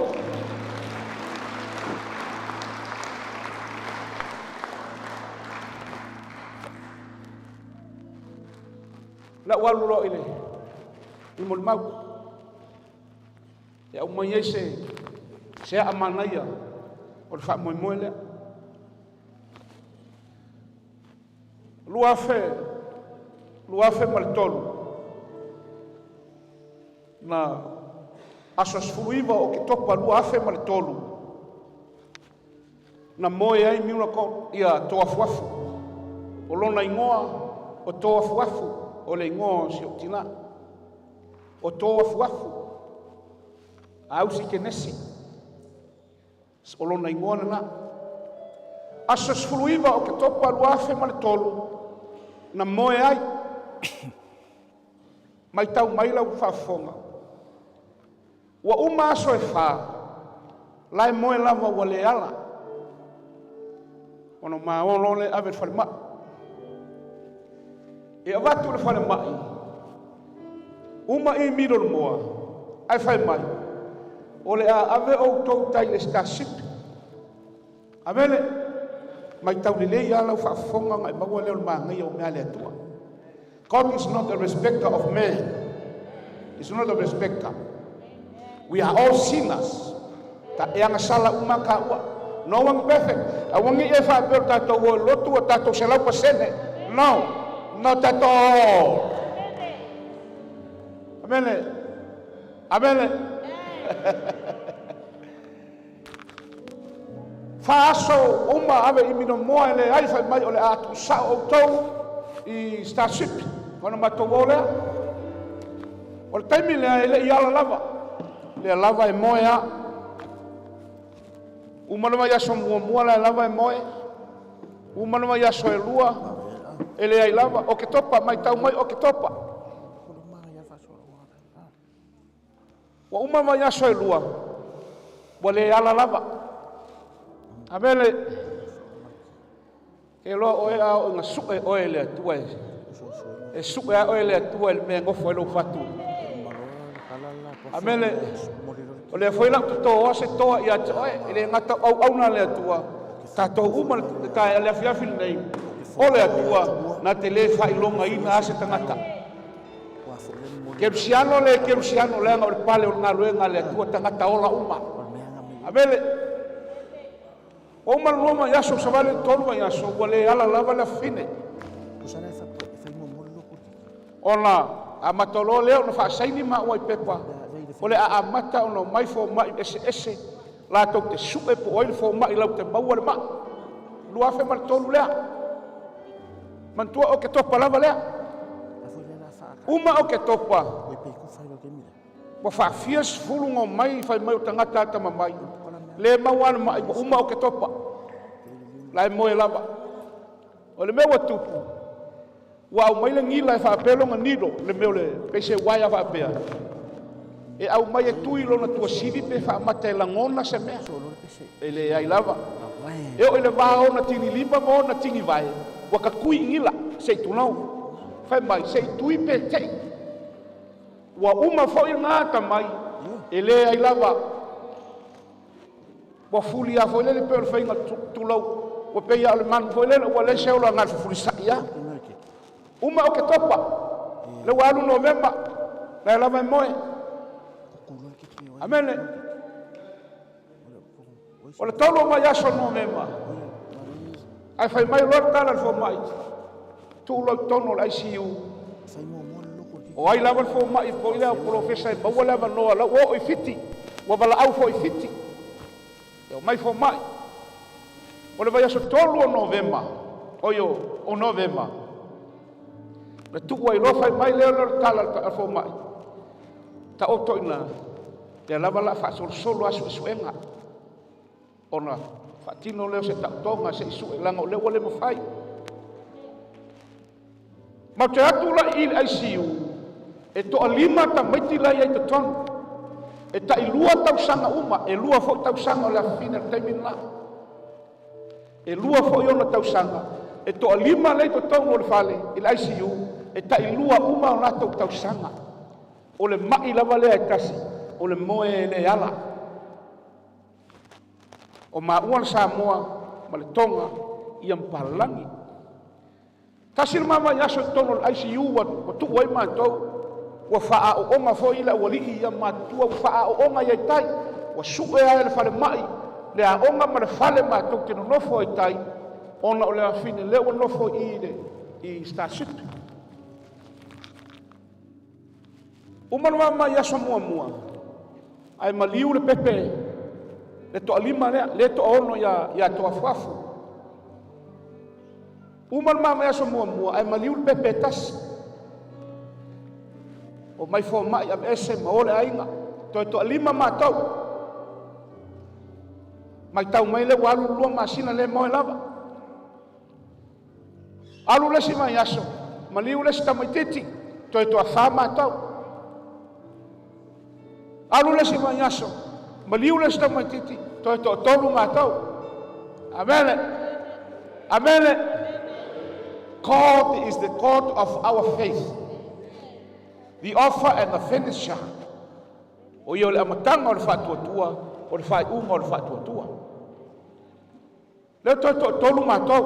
Na ou alu loa i le i molimau. E aumai ai se se aa manaia o le faamoemoe lea. 2003 na aso 19 o Oketopa 2003 na moe ai Miracle ia Toafuafu. O lona igoa o Toafuafu. O le igoa o si ou tinā. O Toafuafu, Ausi Kenesi, o lona igoa lena. Aso 19 o Oketopa 2003, na moe ai, matau mai lau faafofoga. Ua uma aso e 4, la e moe lava ua le ala. Ona maolo le ave i le falemai. E avatu le falemai, uma i milo le moa, ae fai mai, o le a ave outou tai le Starship. Avele, mai tau lelei lava lau faafofoga ona e maua lea o le manaia o mea a le Atua. God is not a respecter of man. He's not a respecter. We are all sinners. Ta e agasala uma ka ua. No one perfect. Aua ne i e faapea o tatou o i lotu o tatou 100%. No, not at all. Amene. Amene. Fa aso uma ave i minomoa e le ai fai mai o le a tuusao outou i Starship. Ona matou o lea. O le taimi lea e le i ala lava. Lea lava e moe a. Uma le vaiaso muamua la lava e moe. Uma le vaiaso e lua e leai lava. O Oketopa, matau mai o Oketopa. Ua uma vaiaso e lua, ua le ala lava. Avele, ke loa oe a o ina sue oe le Atua e sue a oe le Atua i le mea e nofo ai lou fatu. Amene, o lea foi lau totoa se toa ia te oe, e le gata o auauna le Atua, tatou uma le taea le afiafi lenei, o le Atua na te le faailogaina a se tagata. Kerisiano le kerisiano, leaga o le pale o le galuega a le Atua, tagata ola uma. Amene, ua uma le 2 vaiaso, savali le 3 vaiaso, ua le ala lava le afafine. Ona amata loa lea ona faasaini maua i pepa, o le a amata ona omai fomai eseese latou te sue po o ai le fomai lau te maua le mai. 2003 lea. Manatua o Oketopa lava lea. Uma o Oketopa, ua faafia sefulu ona omai fai mai o tagata atamamai, le maua le mai, ua uma o Oketopa. La e moe lava. O le mea ua tupu, ua aumai le gila e faapea lona nilo, le mea o le pese uaea faapea. E aumai e tui lona tuasivi pe faamata e lagona se mea. E leai lava. E oo i le va o ona tigilima ma ona tigivae, ua tatui i gila, se i tulou. Fai mai, se i tui pe tei. Ua uma foi lena atamai, e leai lava. Ua fuli lava foi lele pei o le faiga tulou, ua pei lava o le manu foi lele ua leai se ola na o le fefulisai lava. Uma Oketopa, lea ua alu Novema, la e lava e moe. Amene. O le 3 o vaiaso o Novema, ae fai mai loa le tala a le fomai, tuu loa i totonu o le ICU. O ai lava le fomai foi lea o polofesa e maua le avanoa, la ua oo i Fiti, ua valaau foi i Fiti, e omai fomai. O le vaiaso 3 o Novema, oi o Novema, na tuu ai loa fai mai lea o le tala a le fomai, taoto ina, lea lava la faasolosolo a suesuega, ona faatino lea o se taotoga se i sue, leaga o lea ua le mafai. Matou te atu la i le ICU, e toalima tamaiti la i ai totonu. E tai 2 tausaga uma, e 2 foi tausaga o le afafine o le taimi lena. E 2 foi ona tausaga, e toalima lea i totonu o le fale i le ICU, e tai 2 uma o latou tausaga. O le mai lava lea e tasi, o le moe e le ala. O maua le Samoa ma le Toga ia ma Papalagi. Tasi le vaiaso i totonu o le ICU ua tuu ai matou, ua faaaooga foi le aualii ia matutua, ua faaaooga ia i tai, ua sue ai le falemai, le aoga ma le fale matou te nonofo ai tai, ona o le afine lea ua nofo i i Starship. Uma le vaiaso muamua, ae maliu le pepe le toalima lea, le toaono ia Toafuafu. Uma le vaiaso muamua, ae maliu le pepe e tasi. Omai fomai aveese ma o le aiga. Toe toalima matou. Matau mai lea ua alu le 2 masina le moe lava. Alu le isi vaiaso, maliu le isi tamaitiiti, toe toafa matou. Alu le isi vaiaso, maliu le isi tamaitiiti, toe toatolu matou. Amene. Amene. God is the God of our faith. The author and the finisher. O ia o le amataga o le faatuatua, o le faaiuga o le faatuatua. Lea toe toatolu matou.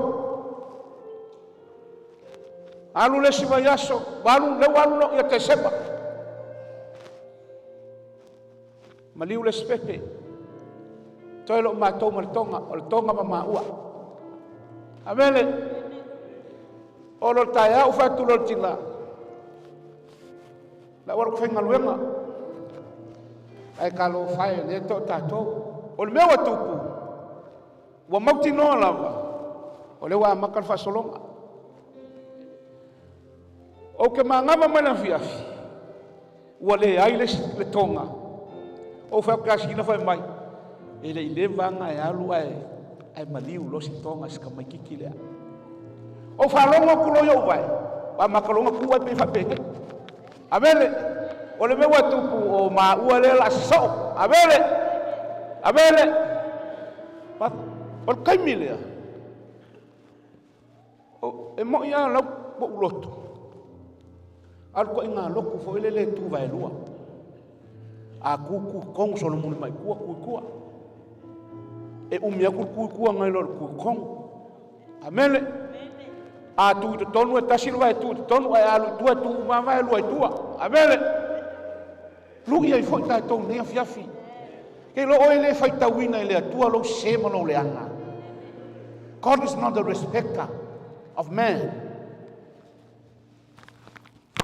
Alu le isi vaiaso, alu, lea ua alu loa ia Tesema. Maliu le isi pepe. Toe loo matou ma le toga, o le toga ma maua. Amene. O lo taeao fatu lo tina. La ua faigaluega ae talofa e lea to tatou. O le mea ua tupu, ua mautinoa lava, o lea ua amata le faasologa. Ou te manava mai le afiafi, ua leai le, le toga. Ou fai atu ia fai mai, e le i leva aga e alu ae, ae maliu loa se toga se tamaitiiti lea. Ou faalogo atu loa i ou vae, ua amata loa ona tu ai pei faapenei. Amene. O le mea ua tupu o maua lea la sosoo. Amene. Amene. O le taimi lea, o, e moi lava lau ou loto, alu koʻi lotu foi le le tu vaelua. A ku ku kong solomuli mai kua ku kua. E umi aku ku kua ngai lo ku kong. Amene. A tu i totonu e tasi le vae tu i totonu ae alu i tua e tu uma vae lua i tua. Amene. Lu'i ai foi tatou nei afiafi. Ke lo oe le faitauina i le Atua lou sese ma lou leaga. God is not a respecter of man.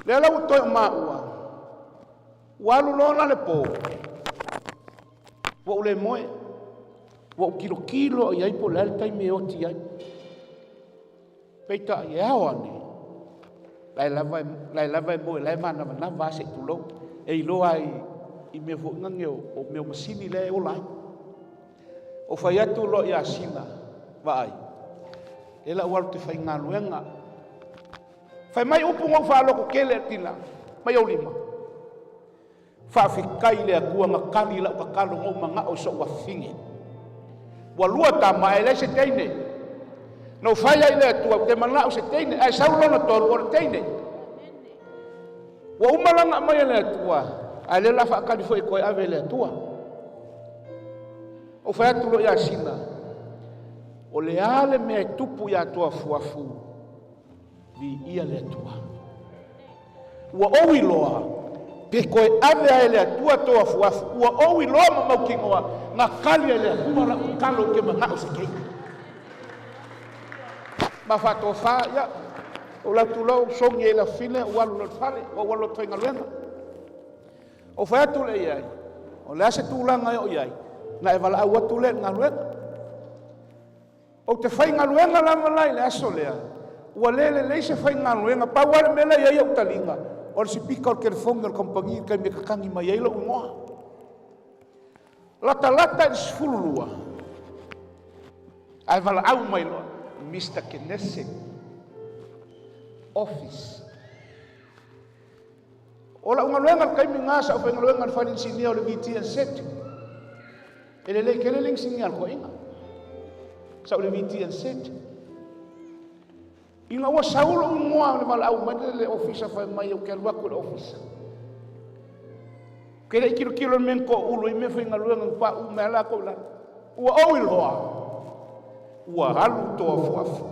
Lea la ua toe o maua, ua alu loa la le po, ua ou le moe, ua ou tilotilo i ai po o le a le taimi e oti ai. Peitai, e ao ane, la e lava, la e lava e moe, la e manavanava a se i tulou. E iloa ai i mea foi nage o, o mea o masini lea e ola ai. O fai atu loa ia Sina, vaai, e lau alu te faigaluega. Fai mai upu na ou faalogo tele e tina, mai ou lima. Faafetai i le Atua na tali lau tatalo na ou manao i so'u afafine. Ua lua tama ae leai se teine. Na ou fai ai i le Atua ou te manao se teine, ae sau lona tolu o le teine. Ua uma la ona aumai e le Atua, ae lea o le a faatali foi e toe ave e le Atua. Ou fai atu loa ia Sina, o le a le mea e tupu ia Toafuafu, viia le Atua. Ua ou iloa, pe toe ave lava e le Atua tō afuafu, ua ou iloa ma mautinoa, na tali e le Atua lau tatalo ou te manao i se keiki. Ma faatofa, ia, ou alu atu loa ou sogi ai le afafine, ou alu loa i le fale, ou alu loa i le faigaluega. Ou fai atu lea i ai, o le a se tulaga e oo i ai, na e valaau atu lea i le galuega. Ou te faigaluega lava la i le aso lea, ua le lelei se faigaluega, pau lava le mea la e i ai ou taliga, o le sipika o le telefoni o le kamupani i le taimi e tatagi mai ai lou igoa. Latalata i le 12, ae valaau mai loa, Mister Kenese, office. O lau galuega i le taimi lena, sa ou faigaluega i le fale inisinia o le VTNZ. E lelei tele le inisinia a le toeaina. Sa ou le VTNZ. Ina ua sau lou igoa o le valaau mai le ofisa fai mai ou te alu atu i le ofisa. Ke le i tilotilo i le mea na toaulu ai mea faigaluega na pauu mai lava latou i lalo. Ua ou iloa, ua alu toafuafu.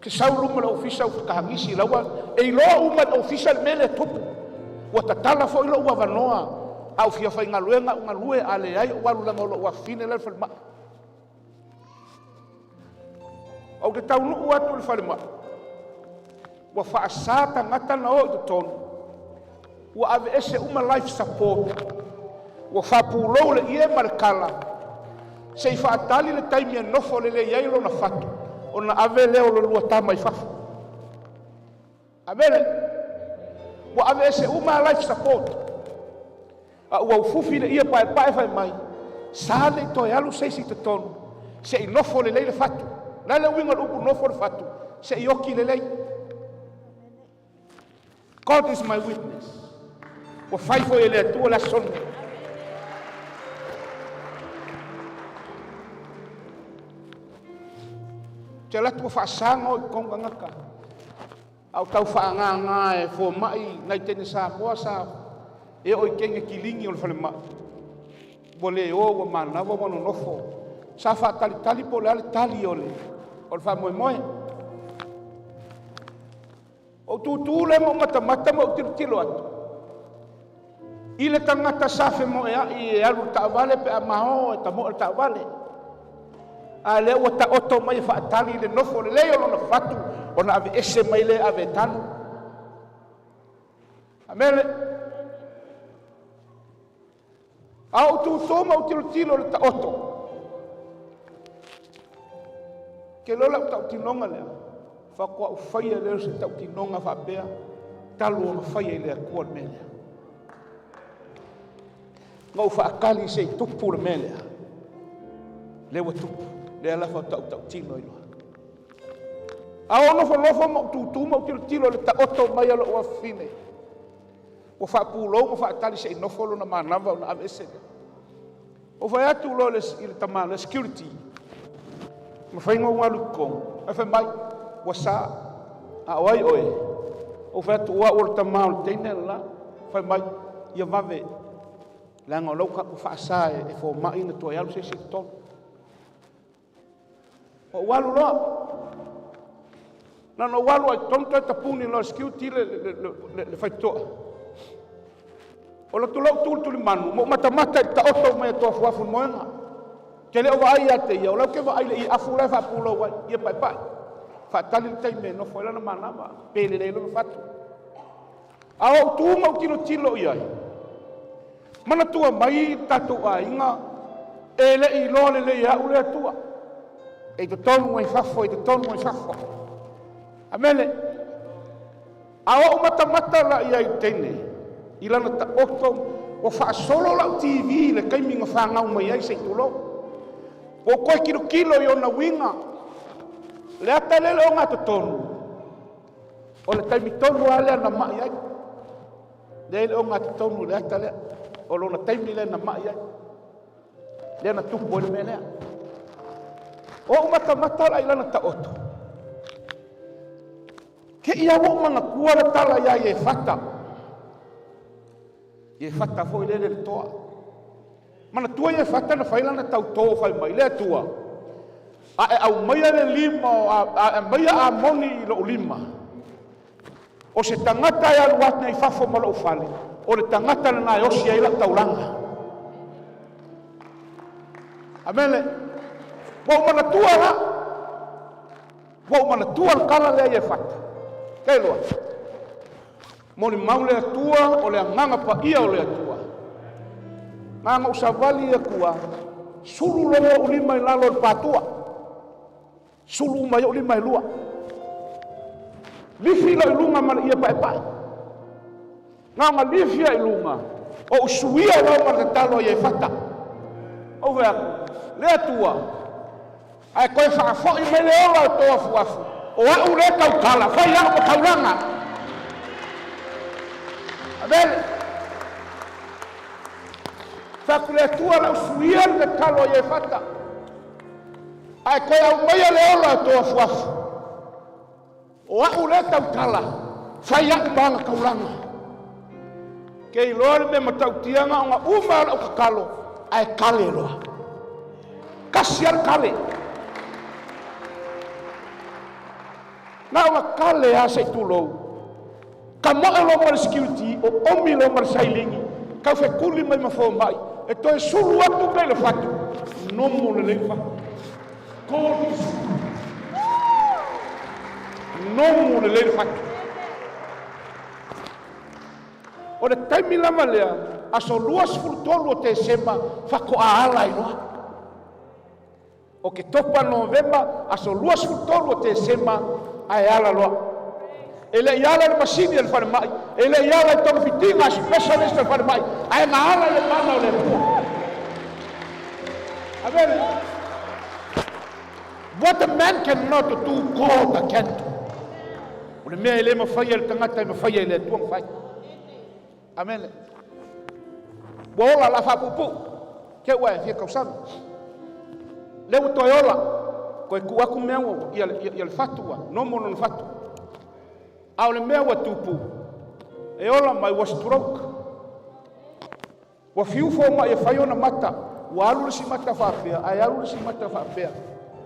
Ke sau i luma o le ofisa ua fetagisi la ua e iloa uma e le ofisa le mea lea e tupu. Ua tatala foi lou avanoa a ou fia faigaluega ou galue, a leai ou alu leaga o lou afafine la e i le falemai. Ou te taunuu atu i le falemai, ua faasa tagata na o i totonu, ua aveese uma life support, ua faapulou le ie ma le kala, se i faatali le taimi e nofo lelei ai lona fatu, ona ave lea o le lua tama i fafo. Amene. Ua aveese uma life support. A ua ufufi le ia paepae fai mai, sa le i toe alu se isi i totonu, se i nofo lelei le fatu. O le a le uiga o le upu nofo le fatu? Se i oki lelei. God is my witness. Ua fai foi e le Atua le aso lenei. Ou te alu atu ua faasaga oe i totonu tagata. A o tau faaagaga e fomai nai teine Samoa sa e oo i teine kiligi o le falemai. Ua le o ua manava ua nonofo. Sa faatalitali po o le a le tali o le, o le faamoemoe. Ou tutu lea ma ou matamata ma ou tilotilo atu i le tagata sa femoeai e alu i le taavale pe a mao e tamoe le taavale. A lea ua taoto mai e faatali le nofo lelei o lona fatu ona aveese mai lea ave e tanu. Amene. A ou tutu ma ou tilotilo i le taoto, ke loa lau tautinoga lea, faatoa ou faia lea o se tautinoga faapea, talu ona faia i le Atua le mea lea. Na ou faatali se i tupu le mea lea. Lea ua tupu, lea la faatoa ou tautino ai loa. A ou nofonofo ma ou tutu ma ou tilotilo i le taoto mai a lou afafine, ua faapulou ma faatali se i nofo lona manava ona aveese lea. Ou fai atu loa i le tama le security, mafai ona ou alu i totonu. Ae fai mai, ua sa, a o ai oe? Ou fai atu, o au o le tama o le teine le la. Fai mai, ia vave, leaga o la ua faasa e fomai na toe alu se isi i totonu. Ou alu loa. Na ona ou alu ai totonu toe tapuni loa le security le, le, le, le, le faitotoa. O le tulou tulitulimanu, ma ou matamata i le taoto mai a toafuafu i le moega. Te le o vaai ia te ia, o lau ke vaai le i afu la e faapulou ai, ia paepae. Faatali le taimi e nofo ai lana manava, pe lelei lona fatu. A ou tu ma ou tilotilo i ai, manatua mai tatou aiga, e le i iloa lelei e au le Atua. E i totonu ai fafo, e i totonu ai fafo. Amene. A ou matamata la i ai i teine, i lana taoto, ua faasolo lau TV i le taimi na fanau mai ai se i tulou. Ua ou toe tilotilo i ona uiga, le ata lele o gatotonu, o le taimi tonu lava lea na mai ai. Lea i le ogatotonu i le ata lea, o lona taimi lea na mai ai, lea na tupu ai le mea lea. O ou matamata la i lana taoto, ke ia ua ou manatua le tala ia Iefata. Iefata foi lele le toa. Manatua Iefata na fai lana tautō fai mai, le Atua, a e aumaia le lima, a e aumaia Amoni i lou lima, o se tagata e alu atu i fafo ma lou fale, o le tagata lena e osi ai lau taulaga. Amene. Ua ou manatua la. Ua ou manatua le tala lea Iefata. Kei loa. Molimau le Atua, o le agaga paia o le Atua. Na ona ou savali atu a, sulu loa ou lima i lalo o le patua. Sulu uma ai ou lima e lua. Lifi loa i luga ma le ie paepae. Na ona lifi i luga, o ou suia loa ma le tatalo a Iefata. Ou fai atu, le Atua, ae toe faafoi mai le ola o tō afuafu, o au lea tautala, fai au ma taulaga. Amene. Fai atu le Atua lau suia le tatalo a Iefata, ae toe aumaia le ola o tō afuafu, o au lea tautala, fai au ma aga taulaga. Ke iloa le mea matautia na ona uma lau tatalo, ae kale loa. Kasi a le kale. Na ona kale a se i tulou. Ka moe loa ma le security, o omi loa ma le sailingi, kau fekuli mai ma fomai, e toe sulu atu mea i le fatu, nomo lelei le fatu. God is good. Nomo lelei le fatu. O le taimi lava lea, aso 23 o Tesema, faatoa ala ai loa. O ke topa Novema, aso 23 o Tesema, ae ala loa. E le i ala i le masini a le falemai, e le i ala i togafitiga a specialist a le falemai, ae na ala i le mana o le Atua. Amene. What a man cannot do, God can do. O le mea e le mafai e le tagata e mafai e le Atua ona fai. Amene. Ua ola la faapuupuu te ua e fia tausaga. Lea ua toe ola, toe tuu atu mea ua ia, ia, ia le fatu ua nomo lona fatu. A o le mea ua tupu, e ola mai ua stroke. Ua fiu fomai e fai ona mata, ua alu le isi mata faapea, ae alu le isi mata faapea.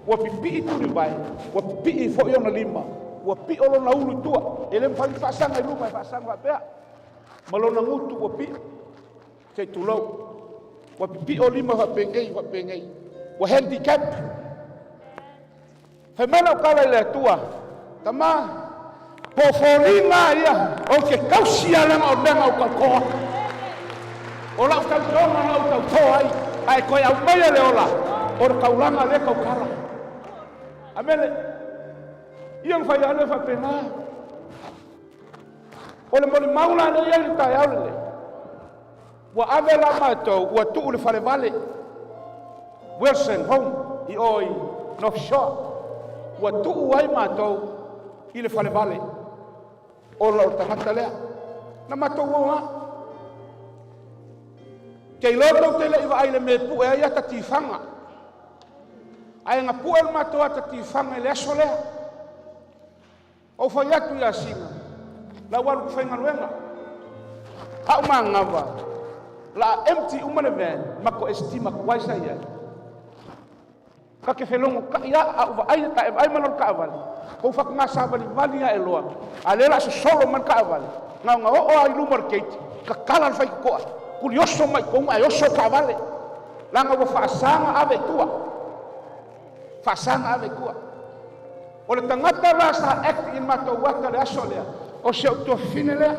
Ua pipii tulivae, ua pipii foi ona lima, ua pio lona ulu i tua, e le mafai ona faasaga i luma e faasaga faapea. Ma lona gutu ua pio, se i tulou. Ua pipio lima faapenei faapenei, ua handicap. Fai mai lau tala i le Atua, Tama, po o foliga ia ou te tausi lava leaga o le mea na ou tauto ai. O lau tautoga na ou tauto ai, ae toe aumaia le ola, o le taulaga lea tautala. Amene. Ia na fai lava lea faapena. O le molimau la lea i ai le taeao lenei, ua ave la matou, ua tuu i le falevale, Wilson Home i o i North Shore, ua tuu ai matou i le falevale ona o le tagata lea. Na matou o lava. Ke iloa tou te le i vaai i le mea e pue ai ata tifaga. Ae na pue le matou ata tifaga i le aso lea. Ou fai atu ia Sina, la ua alu faigaluega. Au manava, la empty uma le van, ma ko estima ku ai sa iai. Ka ke felogo kai a au vaai ta e vaai ma lona taavale. Kou whakangā sāvalivali a e loa. A lea la sosolo ma le taavale. Nga nga oo a i luma o le gate, tatala le faitotoa. Kuli oso mai tonu ae oso le taavale. Leaga ua faasaga ave i tua. Faasaga ave i tua. O le tagata la sa act i le matou ata le aso lea, o si ou tuafafine lea,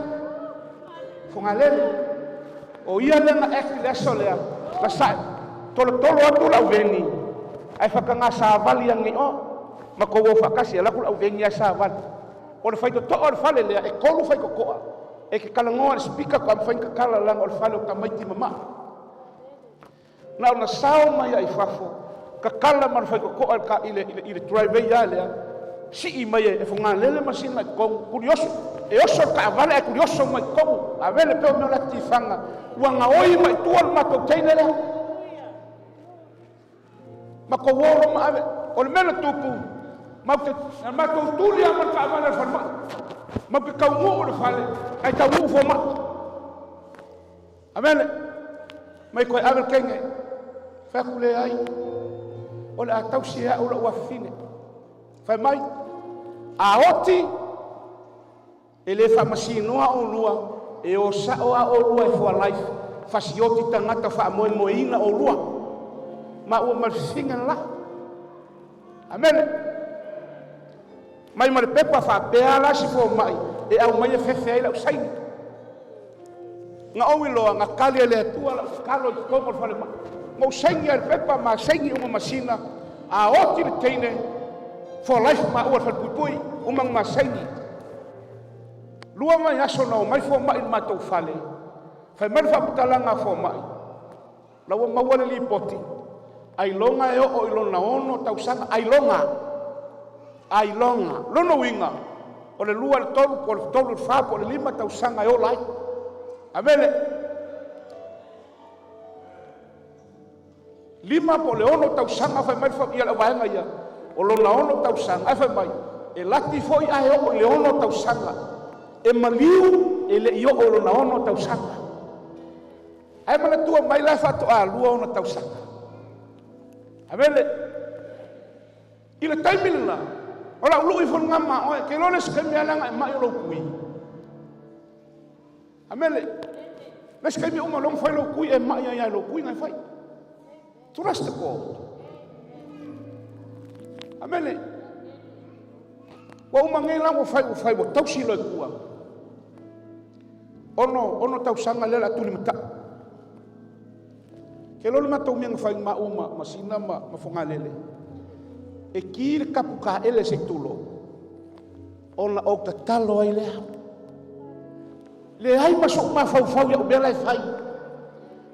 Fogalele. O ia lea na act i le aso lea, na sa tolotolo atu lau veni, ae whakangā savali ane i o. Ma kou o whaakasi, ala ku lau veni a savali. O le faitotoa o le fale lea, e kolu faitotoa. E ke kalangoa le speaker ko am whainga kakala langa o le fale o tamaiti mama. Na ona sao mai ai fafo, kakala ma le faitotoa i le, i le, i le driveway a lea, sii mai e Fogalele ma sina i totonu, kuli oso, e oso le taavale ae kuli oso mai i totonu, avele pea o mea o le atifaga, ua gaoi mai tua le matou teine lea. Ma kou o ma ave, o le mea na tupu, mau te, na matou tuli lava ma le taavale a le falemai. Mau te taunuu i le fale, ae taunuu fomai. Avele, mai koe ave le teine. Fai atu leai, o le a tausi e au lou afafine. Fai mai, a oti, e le faamasinoa olua, e o sao a olua e for life, fasioti tagata faamoemoeina olua. Ma ua ma le fifine le la. Amene. Mai ma le pepa faapea la si fomai e aumai e fefe ai lau saini. Na ou iloa na tali e le Atua lau tatalo i totonu o le falemai. Na ou saini ai le pepa ma saini uma masina a oti le teine for life maua i le falepuipui uma na ma saini. Lua vaiaso na omai fomai i le matou fale, fai mai le faamatalaga a fomai, la ua maua le lipoti, ailoga e oo i lona 6 tausaga, ailoga, ailoga. Lona uiga, o le 2 i le 3, po o le 3 i le 4, po o le 5 tausaga e ola ai. Amene. 5 po o le 6 tausaga fai mai le auvaega ia, o lona 6 tausaga, ae fai mai, e laki foi ae oo i le 6 tausaga, e maliu e le i oo i lona 6 tausaga. Ae manatua mai la e faatoa 2 ona tausaga. Amene. I le taimi lena, o lau lui ifo luga ma oe, ke iloa le isi taimi a leaga e mai o lou kui. Amene. Le isi taimi uma lou fai lou kui e mai ai ai lou kui ngai fai. Trust God. Amene. Ua uma nei la ua fai ua fai ua tausi loa i tua. Ono tausaga lea o le a tulimatai. Ke iloa le matou mea na fai ma uma ma Sina ma Fogalele. E ki le kapu kaele se i tulou. Ona ou tatalo ai lea. Leai ma so'u mafaufau ia'u mea la e fai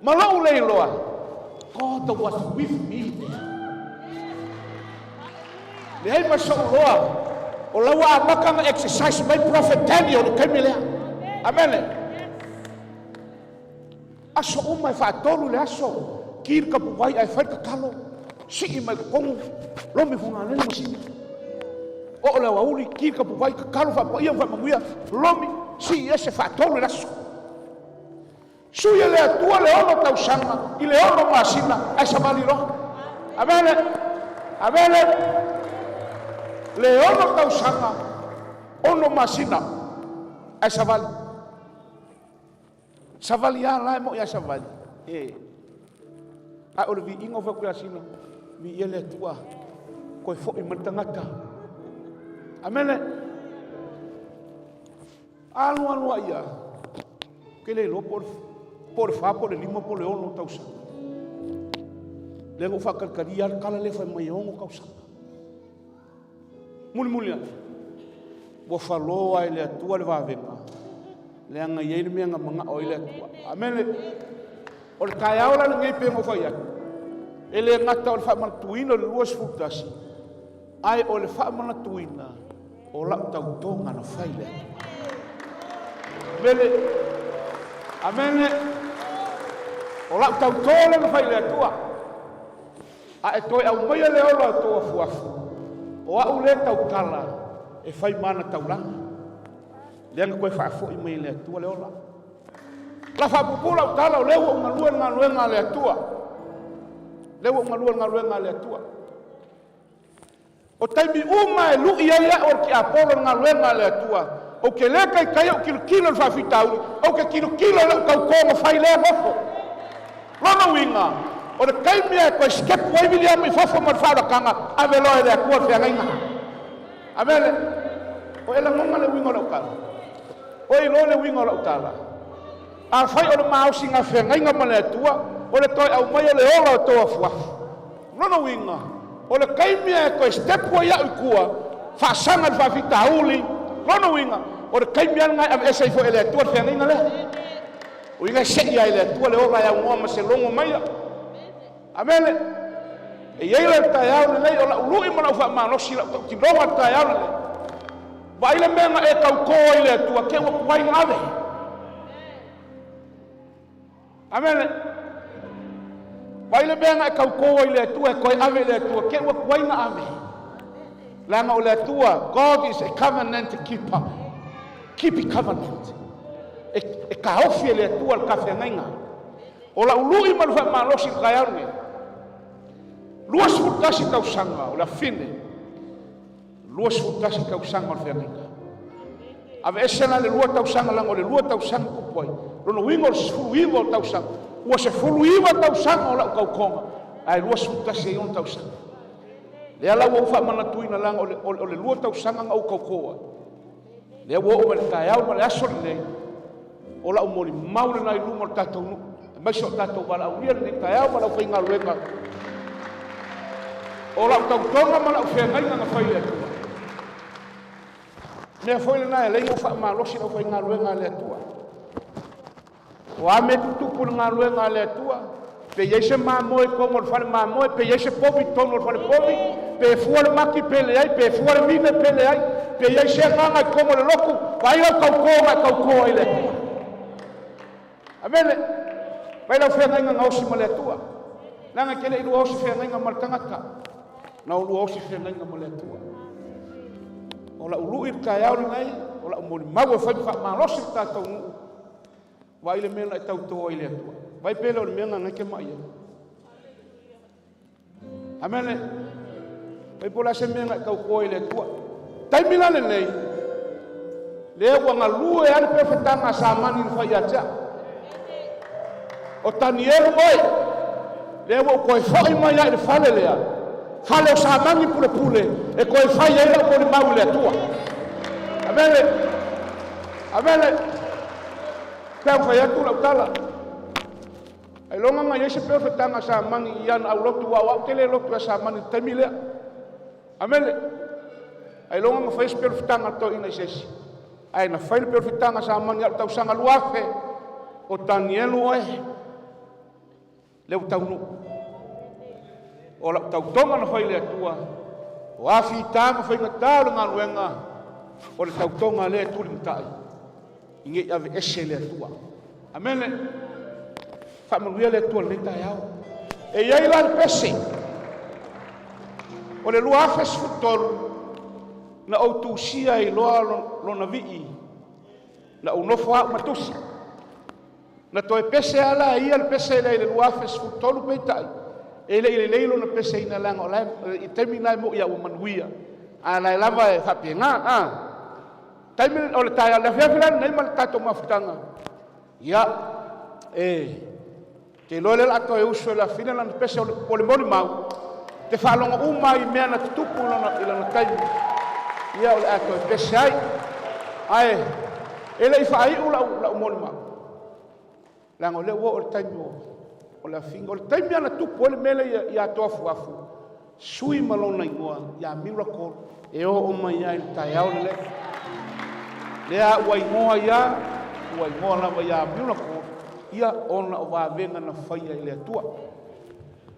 ma lo'u le iloa. God was with me there. Leai ma so'u loa o la ua amata na exercise mai Prophet Daniel le taimi lea. Amene. Aso uma e faatolu le aso, ki le kapuvai ae fai le tatalo, sii mai totonu, lomi fogalele ma sii. Oo le aoauli, ki le kapuvai, tatalo faapaia ma faamanuia, lomi, sii ese faatolu le aso. Sui e le Atua le 6 tausaga i le 6 masina ae savali loa. Amene. Amene. Le 6 tausaga, 6 masina ae savali. Savali lava la e mo'i a savali. E. Ae o le viiga o fai atu ia Sila, viia le Atua, toe fo'i mai le tagata. Amene. Alu alu a ia, ke le iloa po o le 4 po o le 5 po o le 6 tausaga. Lea na ou faatalitalia le tala lea fai mai e 6 tausaga. Mulimuli ane, ua faloa e le Atua le vavega, leaga e i ai le mea na manao ai le Atua. Amene. O le taeao la lenei pei ona ou fai atu, e le gata o le faamanatuina o le 21, ae o le faamanatuina o lau tautoga na fai le Atua. Amene. Amene. O lau tautō lea na fai le Atua. A e toe aumaia le ola o tou afuafu, o a'u lea tautala e fai ma ana taulaga. Lea na toe faafoi mai e le Atua le ola. La faapuupuu lau tala, o lea ua ou galue le galuega a le Atua. Lea ua ou galue le galuega a le Atua. O taimi uma e lu'i ai a'u o le tiapolo i le galuega a le Atua, ou te lē taitai o'u tilotilo i le faafitauli, ou te tilotilo i la'u tautō na fai lea nofo. Lona uiga, o le taimi e toe sitepu ai Viliamu i fafo ma le faaolataga, ave loa e le Atua le feagaiga. Amene. O e lagona le uiga o lau tala? O e iloa le uiga o lau tala? Afai o le maosiga feagaiga ma le Atua, o le toe aumai o le ola o tou afuafu. Lona uiga, o le taimi e toe sitepu ai a'u i tua, faasaga i le faafitauli. Lona uiga, o le taimi lava lena e aveese ai foi e le Atua le feagaiga lea. Uiga e se'i ai le Atua le ola e aunoa ma se logo maia. Amene. E i ai le taeao lenei o lau lu'i ma lau faamalosi, lau tautinoga le taeao lenei. Vaai le mea na e tautō ai le Atua, te ua tuai na ave. Amene. Vaai le mea na e tautō ai le Atua e toe ave i le Atua, te ua tuai na ave. Leaga o le Atua, God is a covenant keeper. Keep it covenant. E taofi e le Atua le tafeagaiga. O lau lu'i ma le faamalosi i le taeao lenei, 21 tausaga o le afine, 21 tausaga o le feagaiga. Aveese la le 2 tausaga, leaga o le 2 tausaga tupu ai. Lona uiga o le 19 o tausaga. Ua 19 tausaga o lau tautoga, ae 21 ai 6 tausaga. Lea la ua ou faamanatuina, leaga o le 2 tausaga na ou tautō ai. Lea ua oo mai le taeao ma le aso lenei, o lau molimau lena i luma o le tatou nuu, aemaise o tatou valaaulia lenei taeao ma lau faigaluega. O lau tautoga ma lau feagaiga na fai i le Atua. Mea foi lena e alai ou faamalosi lau faigaluega a le Atua. O a mea tutupu i le galuega a le Atua, pe i ai se mamoe i totonu o le fale mamoe, pe i ai se povi i totonu o le fale povi, pe fua le mati pe leai, pe fua le mine pe leai, pe i ai se agaga i totonu o le lotu, vaai lau tautō na e tautō ai le Atua. Amene. Vai lau feagaiga gaosi ma le Atua. Leaga e te le i lua osi feagaiga ma le tagata, na o lua osi feagaiga ma le Atua. O lau lu'i le taeao lenei, o lau molimau e fai ma faamalosi le tatou nuu. Vaai le mea na e tautō ai le Atua. Vai pe le o le mea na te mai ai. Amene. Vai po la se mea na e tautō ai le Atua. Taimi la lenei, lea ua galue a le profetaga a Samani na fai ia te au. O Tanielu oe, lea ua ou toe fo'i mai ai i le fale lea, fale o Samani pulepule, e toe fai ai lau molimau i le Atua. Amene. Amene. Pe au fai atu lau tala. Ailoga na i ai se profetaga a Samani i ana aulotu, aua o au te le lotu ia Samani i le taimi lea. Amene. Ailoga na faia se pelofitaga a le toeaina i se isi, ae na fai le pelofitaga sa mani au tausaga 2000 o Tanielu oe, lea ua taunuu. O lau tautoga na fai i le Atua, o a fita ma faigata o le galuega, o le tautoga lea e tulimatai i nei ave ese le Atua. Amene. Faamanuia le Atua i lenei taeao. E i ai la le pese o le 2013 na ou tusia ai loa lona vii, na ou nofo au ma tusi. Na toe pese lava la ia le pese lea i le 2013, peitai e le i lelei lona peseina, leaga o la e i taimi na e moni lava ua manuia, a o la e lava e faapena. A taimi o le taeao le afiafi la lenei ma le tatou mafutaga, ia e te iloa lea o le a toe usu e lafina lana pese o le molimau, te faalogo uma ai i mea na tutupu i lona taimi, ia o le a toe pese ai. Ae e le i faaiu lau molimau, leaga o lea ua oo i le taimi o le afiga. O le taimi lava na tupu ai le mea lea ia Toafuafu, sui ma lona igoa ia Miracle, e oo mai ai i le taeao lenei. Lea ua igoa ia, ua igoa lava ia Miracle, ia ona o vavega na faia i le Atua.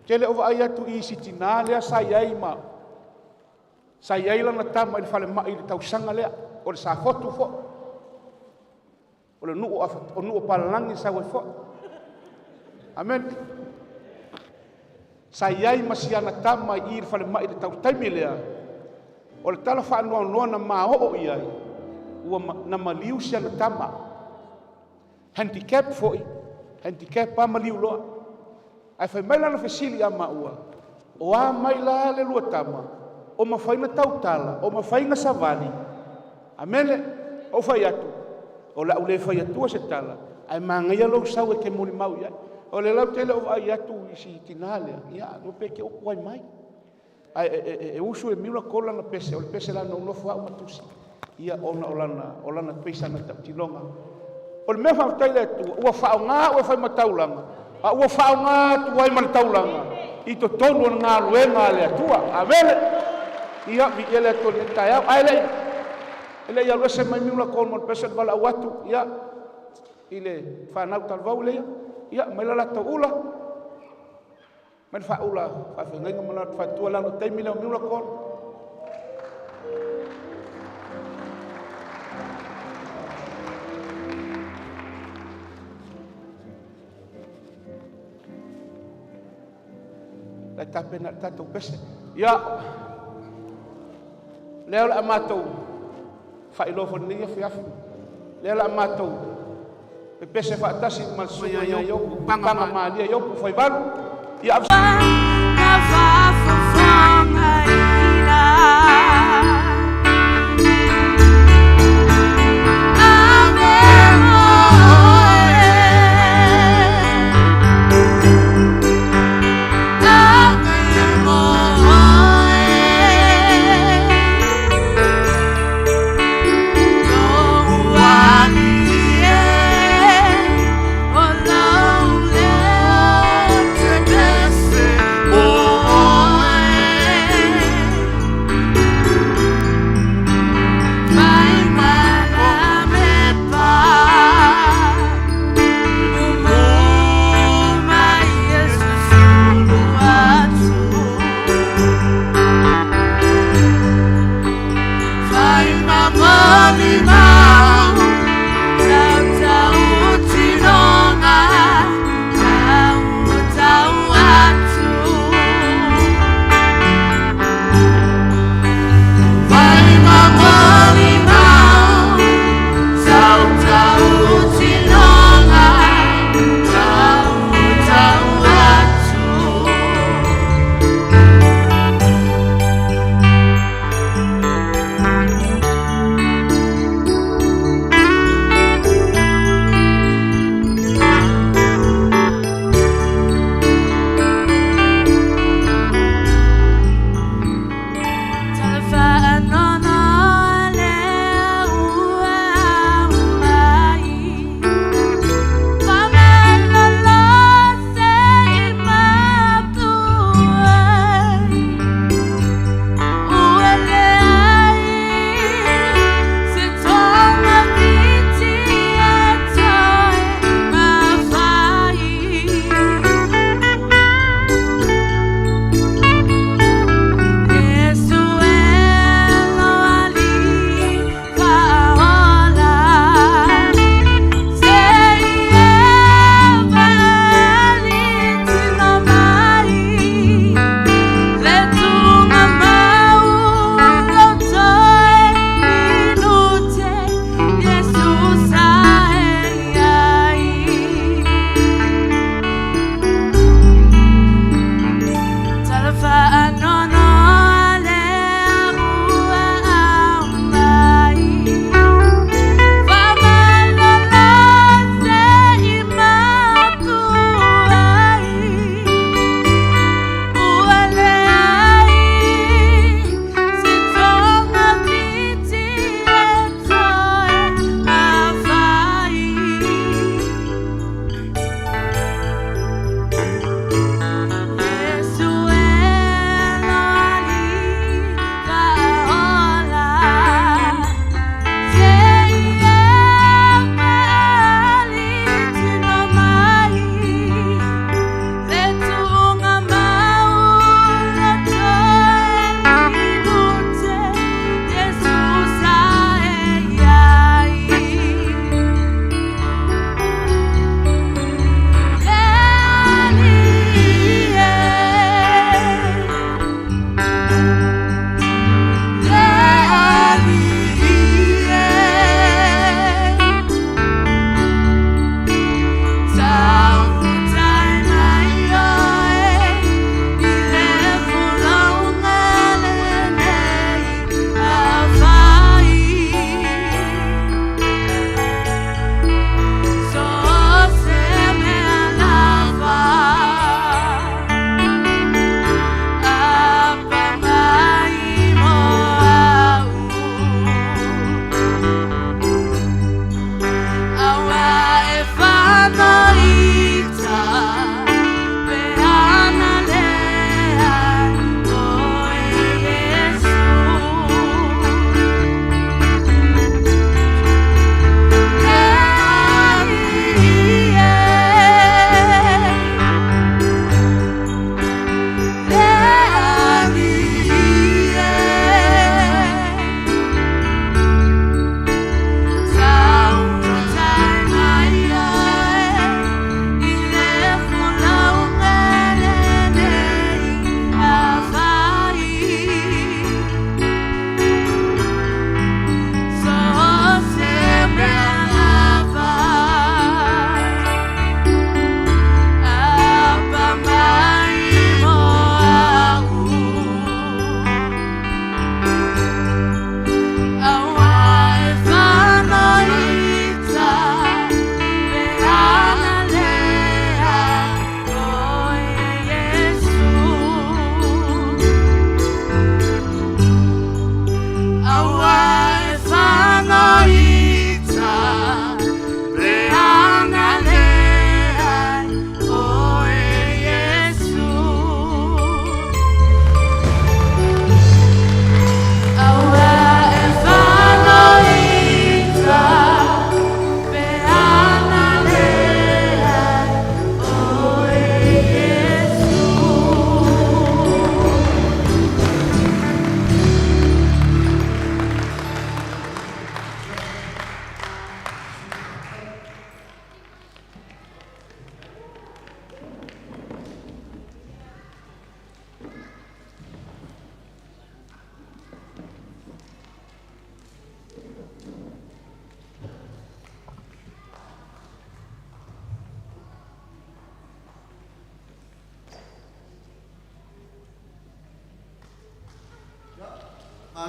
Te le o vaai atu i isi tinā lea sa i ai ma sa i ai lana tama i le falemai i le tausaga lea, o le Safotu foi, o le nuu o nuu o Palalagi sau ai foi. Amen. Sa i ai ma si ana tama i i le falemai i le taimi lea, o le tala faanoanoa na maoo i ai, ua na maliu si ana tama. Handicap foi, handicap a maliu loa. Ae fai mai lana fesili ia maua, o a mai la le lua tama, o mafai na tautala, o mafai na savali. Amene. Ou fai atu, o le a ou le fai atua se tala, ae manaia lou sau e te molimau i ai. O le lautele o vaai atu i si tinā lea, ia no pe te upu ai mai. Ae e usu e miracle lana pese, o le pese la na ou nofo au ma tusi. Ia ona o lana pesa na tautinoga. O le mea faafetai le Atua, ua faaaoga au e fai ma taulaga, a ua faaaoga atu ai ma le taulaga i totonu o le galuega a le Atua. Amene. Ia, viia le Atua i lenei taeao. Ae le i alu ese mai miracle ma le pese o le valaau atu, ia, i le fanau talavou lea, ia, mai la latou ula, mai le faaula faafeagaiga ma latou faletua lalo taimi lea o miracle. Lai tapena le tatou pese. Ia, lea o le a matou faailoa foi lenei afiafi. Lea o le a matou pepese faatasi ma le susuga ia Iopu, Paga Malia Iopu Faivalu. Ia,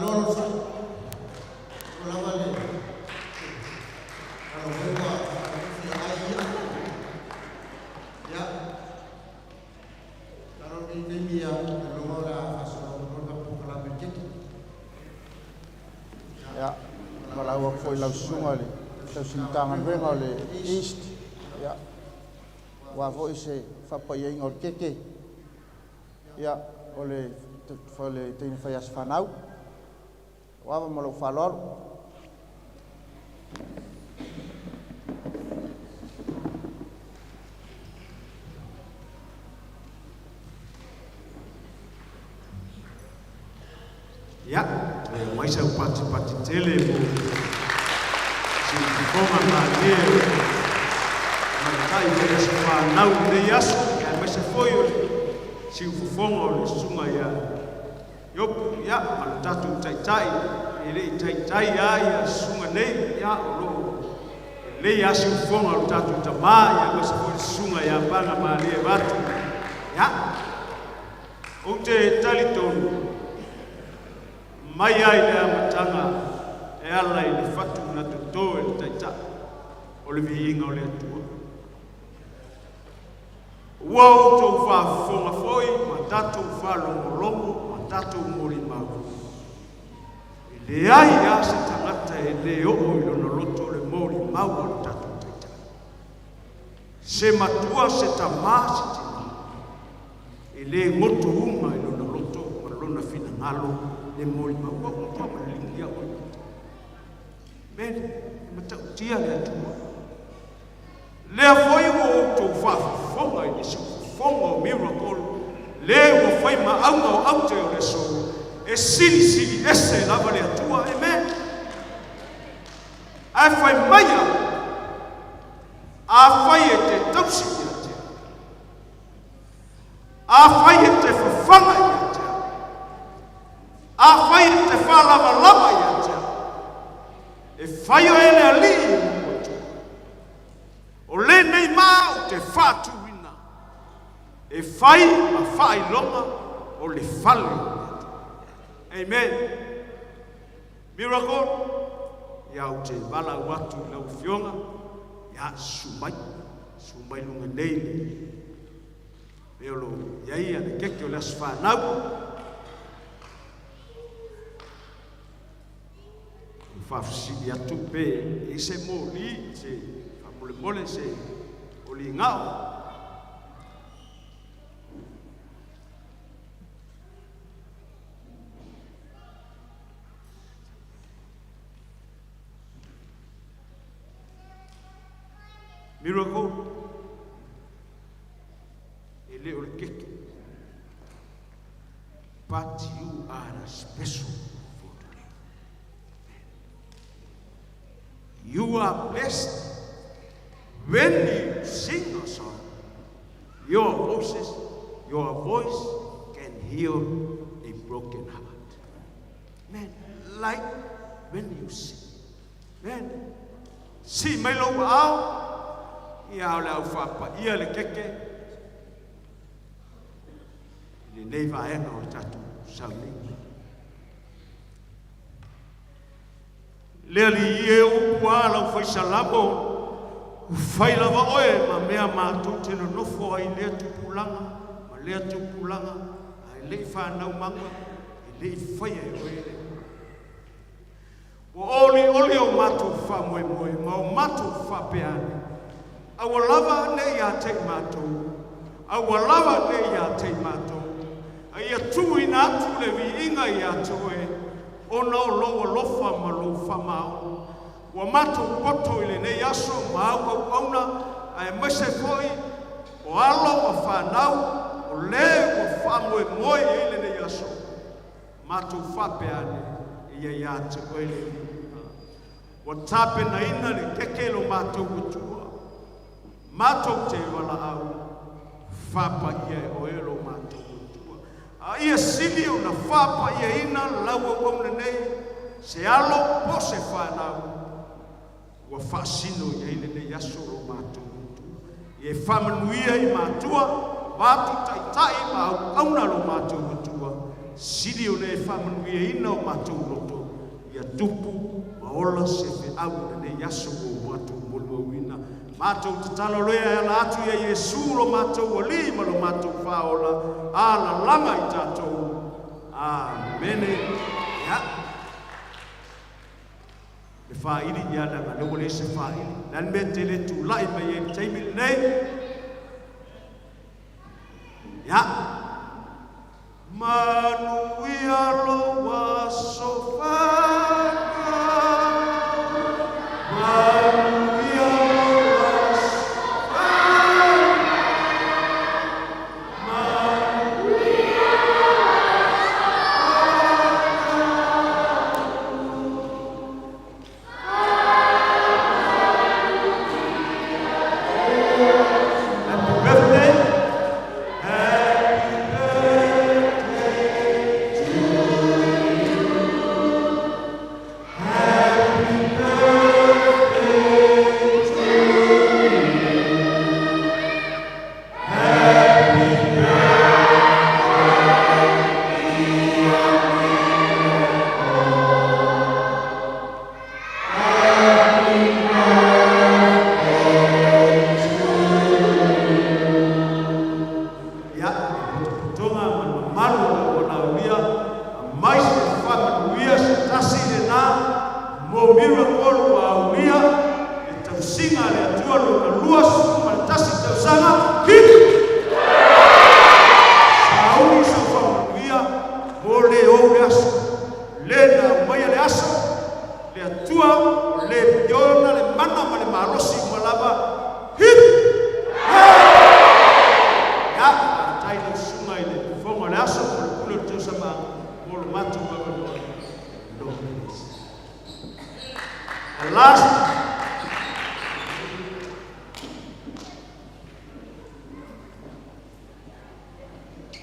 Malo le onosai. Ua lava le alo foi ua fia ai ia. Ia. Lalo ni taimi ia, logo o le a faasolo atu loa le tatou polokalame i le keke. Ia, valaau atu foi i lau susuga i le tausi Matagaluega o le East, ia, aua foi se faapaiaina o le keke, ia, o le teine fai aso fanau. Ua ava ma lou faaaloalo. Ia, toe aumai sau patipati tele mo siufofoga malie o le tamaitai fai aso fanau i lenei aso, aemaise foi o le siufofoga o le susuga ia Iopu, ia, ma le tatou taitai, e le i taitai lava ia susuga nei, ia, o lo o lelei lava siufofoga o le tatou tamā, ia, aemaise foi le susuga ia Pagamalie Vaatu. Ia, ou te talitonu, mai lava i le amataga e ala i le fatu na toto e le Taitai o le viiga o le Atua. Ua outou faafofoga foi ma tatou faalogologo ma tatou molimau, e leai lava se tagata e le oo i lona loto le molimau a le tatou Taitai. Se matua, se tamā, se tinā, e le goto uma i lona loto ma lona finagalo le molimau. Ua matua maligi au e mata. Mene, e matautia le Atua. Lea foi ua outou faafofoga i le siufofoga o Miracle, le ua fai ma auga o aute o le aso, e silisili ese lava le Atua. Amen. Ae fai mai au, afai e te tausi ia te au, afai e te fafaga ia te au, afai e te faalavalava ia te au, e fai oe le alii i lou Atua. O lenei maa ou te faatuina e fai ma faailoga o le fale o le Atua. Amen. Miracle, ia ou te valaau atu i lau afioga, ia susu mai, susu mai luga nei le mea o lo o i ai le keke o le aso fanau. E faafesili atu pe i se moli, se faamolemole, se oligao. Miracle, e le o le keke. But you are a special for today. You are blessed when you sing a song. Your voices, your voice can heal a broken heart. Man, like when you sing. Man, si mai lou ao, ia o le au whaapaia le keke, i lenei vaega o le tatou sauniga. Le Alii e, upu a lau faisalamo, ua fai lava oe ma mea matou te nonofo ai i lea tupulaga ma lea tupulaga, a e le i fanau maga, e le i faia e oe le. Ua olioli o matou faamoemoe ma o matou faapeane, aua lava ne i ia te i matou, aua lava ne i ia te i matou, a ia tuuina atu le viiga ia te oe, ona o lou alofa ma lou faamaoni. Ua matou poto i lenei aso ma au auauna, aemaise foi o alo ma fanau o le ua faamoemoe i ai lenei aso. Matou faapea ane, ia ia te oe le viiga. Ua tapenaina le keke lo matou Atua. Matou te valaau, faapaia e oe lo matou Atua. A ia sili ona faapaiaina lau auauna nei, se alo po o se fanau, ua faasino i ai lenei aso lo matou Atua. Ia e faamanuia i matua, vaatu taitai ma auauna lo matou Atua. Sili ona e faamanuiaina o matou loto, ia tupu ma ola se feau o lenei aso ua o matou molimauina. Matou tatalo lea e ala atu ia Iesu lo matou Alii ma lo matou Faaola, alalaga i tatou. Amene. Ia. Le faaili, ia leaga lea ua leai se faaili. O le a le mea e te le tulai mai ai i le taimi lenei? Ia. Manuia lou aso fanau, manuia lou aso fanau, manuia lou aso fanau. Happy birthday. Happy birthday to you. Happy birthday to you. Happy birthday, dear Miracle. Happy birthday to you. Ia, le potopotoga ma le mamalu o le auaunaaulia, aumai se faamanuia se tasi lena mo Miracle ua aulia le tausiga a le Atua lona 21 tausaga. Hip! Sauni sau faamanuia mo le ou le aso. Le na aumaia le aso, le Atua o le miliona le mana ma le malosi uma lava. Hip! Ia, faafetai lau susuga i le fofoga o le aso mo le pule o le tausamaaga mo lo matou avanoa. Lord bless. The last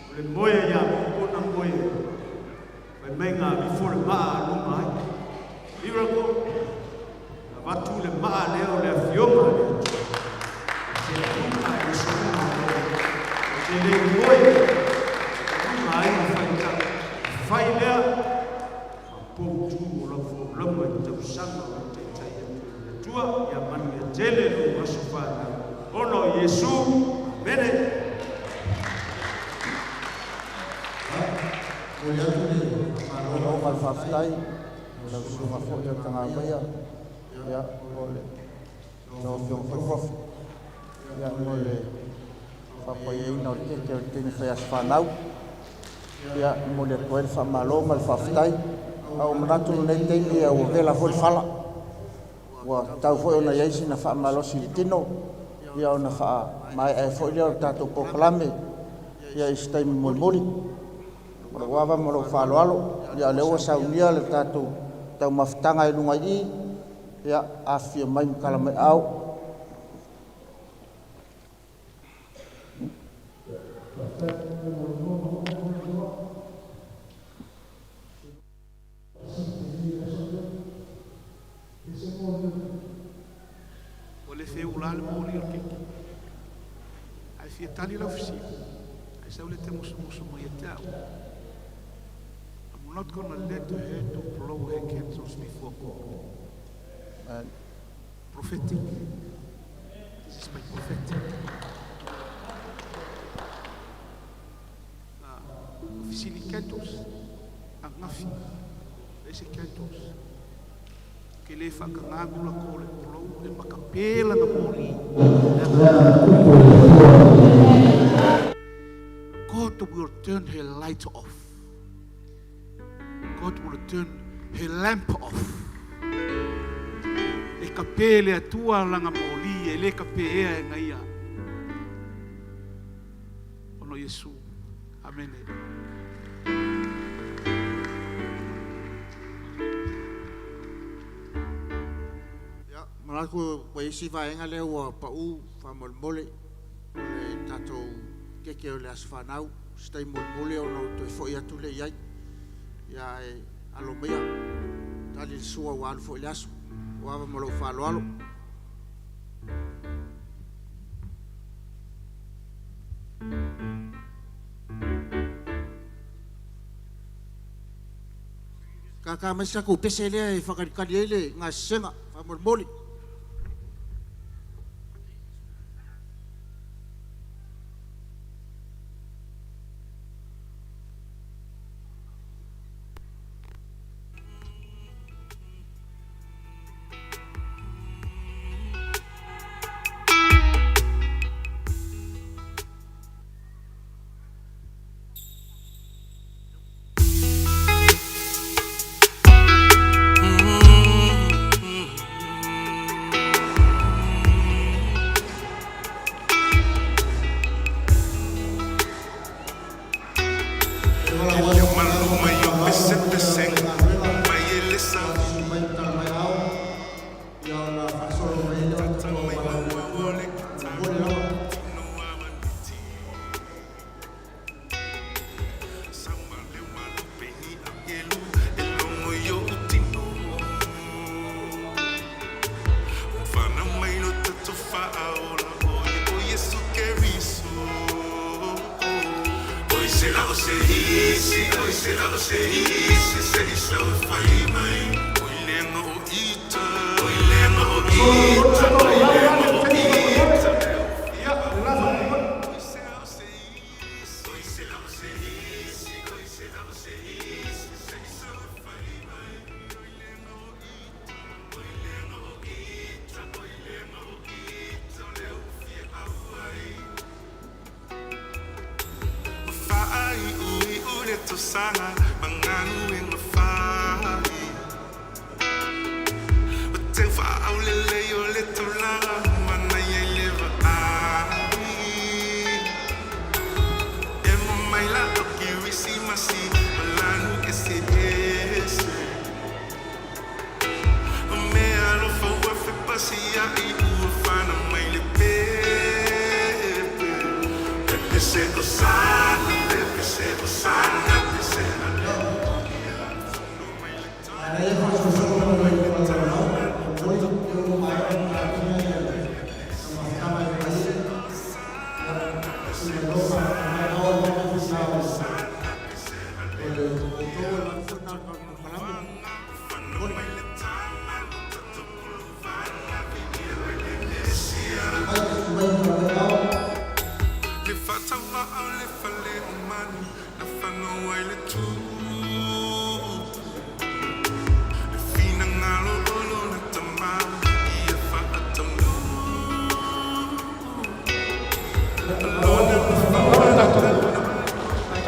O le moe a Iakopo na moe ai, fai mai na avifo le maa a luma ai. Miracle, avatu le maa lea o le afioga a le Atua. E te luga ai o so'u malo, e te le moe, e luga ai le faitau. Fai lea, ma poutu o lau folauga i tausaga o lau taitai atu e le Atua, ia manuia tele lou aso fanau, ona o Iesu. Amene. Momoli atu le faamalo ma le faafetai i lau susuga foi le Tagamaia, ia, o le lau Afioga foi Prof, ia, mo le faapaiaina o le keke o le teine fai aso fanau. Ia, momoli atu ai le faamalo ma le faafetai. A ua manatu lenei taimi ua vela foi le fala, ua tatau foi ona i ai sina faamalosi i le tino, ia ona faamaea ai foi lea o le tatou polokalame ia i se taimi mulimuli. O lou ava ma lou faaaloalo, ia o lea ua saunia le tatou taumafataga i luga i i, ia afifio mai ma tala mai ao. Ua le feula le moli o le keiki. Ae fia tali lau fesili, ae sau lea e te musumusu mai ia te au. I'm not gonna let her to blow her candles before God. Prophetic. This is my prophetic. O fesili candles, agafi, le ese candles. Ke le whaakangā mula ko le blow e makapela na moli. God will turn her light off. God will turn her lamp off. E ka pē le Atua lana moli, e le ka pē ea e ngaia. Ono Iesu. Amene. Ia, manatu ua i ai si vaega lea ua pau faamolemole o le tatou keke o le aso fanau, se taimi mulimuli ona ou toe foi atu lea i ai. Ia ae alo maia, tali le sua ua alu foi le aso. Ua ava ma lou faaaloalo. Kākā mai se tatou pese lea e faakalikali ai le gasesega faamolemole.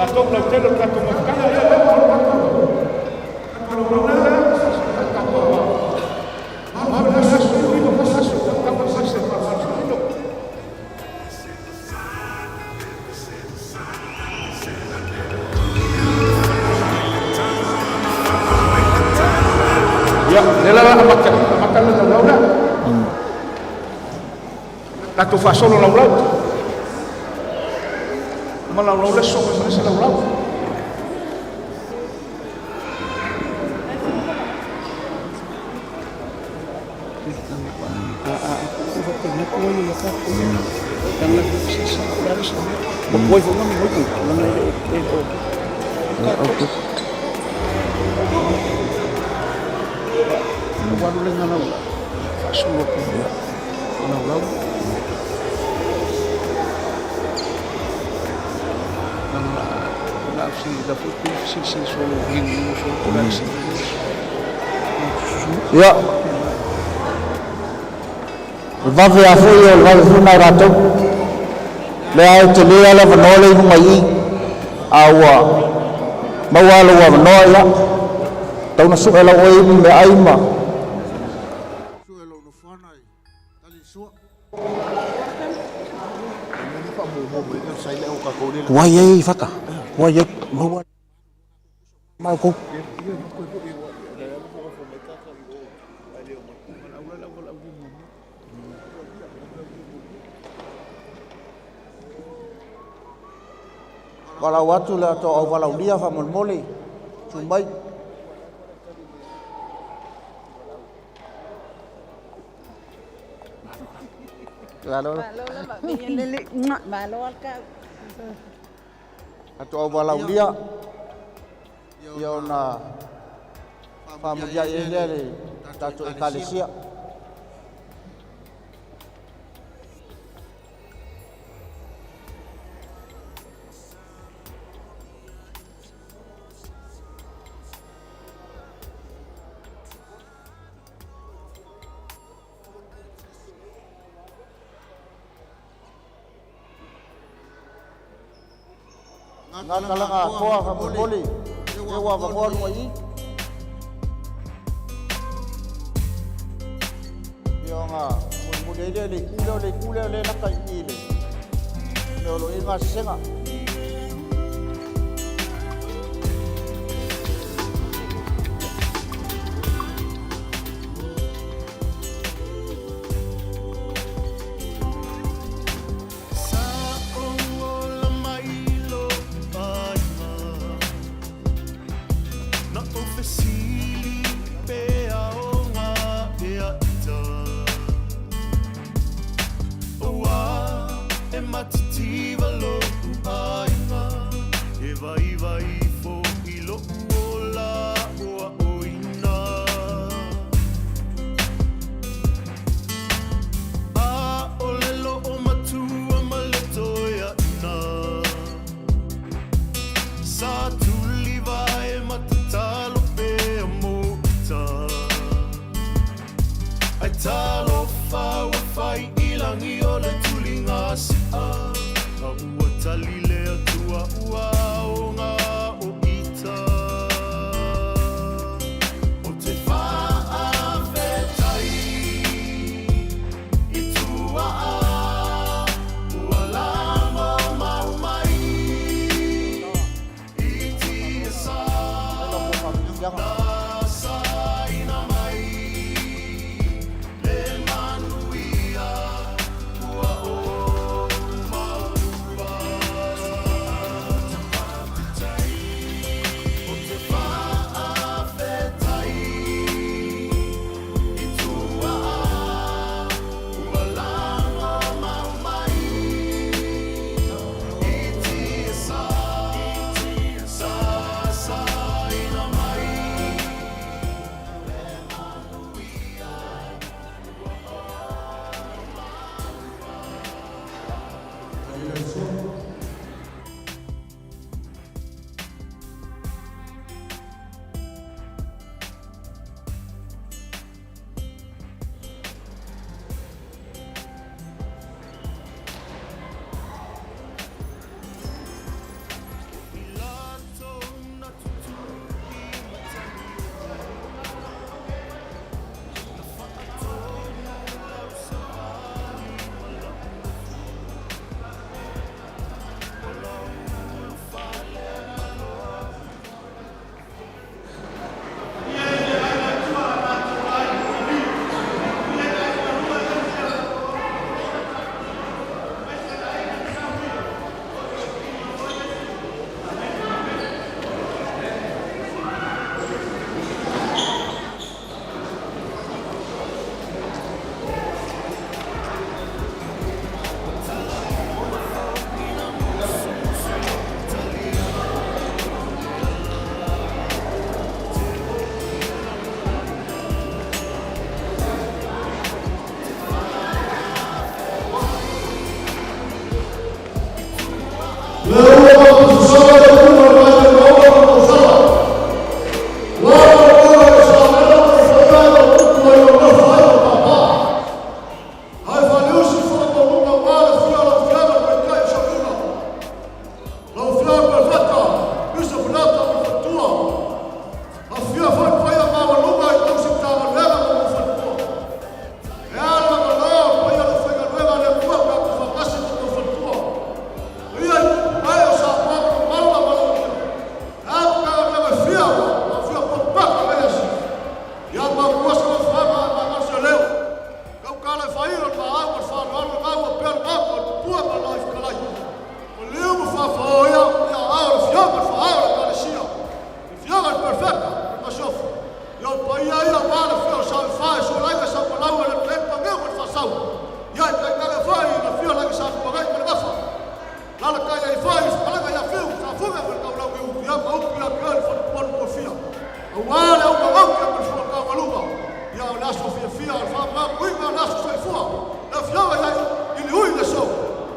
Tatou lautele o le tatou mafutaga, ia lea ua tatou laulau lea, tatou malo le aso, ilo aso, tau aso, ilo. Ia, lea la amata, amata le laulau lea. Tatou faasolo laulau. Ma laulau le so ma se laulau. Ia, o le vave lava foi o le vave foi lena o ratou. Lea e tele lava le avanoa lea i luga i i, a ua maua lou avanoa, ia, tau na sue lau oe i meaai ma Tuai ai fata. Tuai ai maua mau kou. Valaau atu le ato au valaulia faamolemole tu mai. Ato au valaulia ia ona Faamuliai ai lea le tatou Ekalesia. Gatalaga atoa faamolemole lea ua avanoa luga i i. Ia ona mulimuli ai lea i le itu lea, o le itu lea o lea e lata i i le mea o lo o i ai gasesega. Tapuaiga a le Aso Soifua, le Afioga ia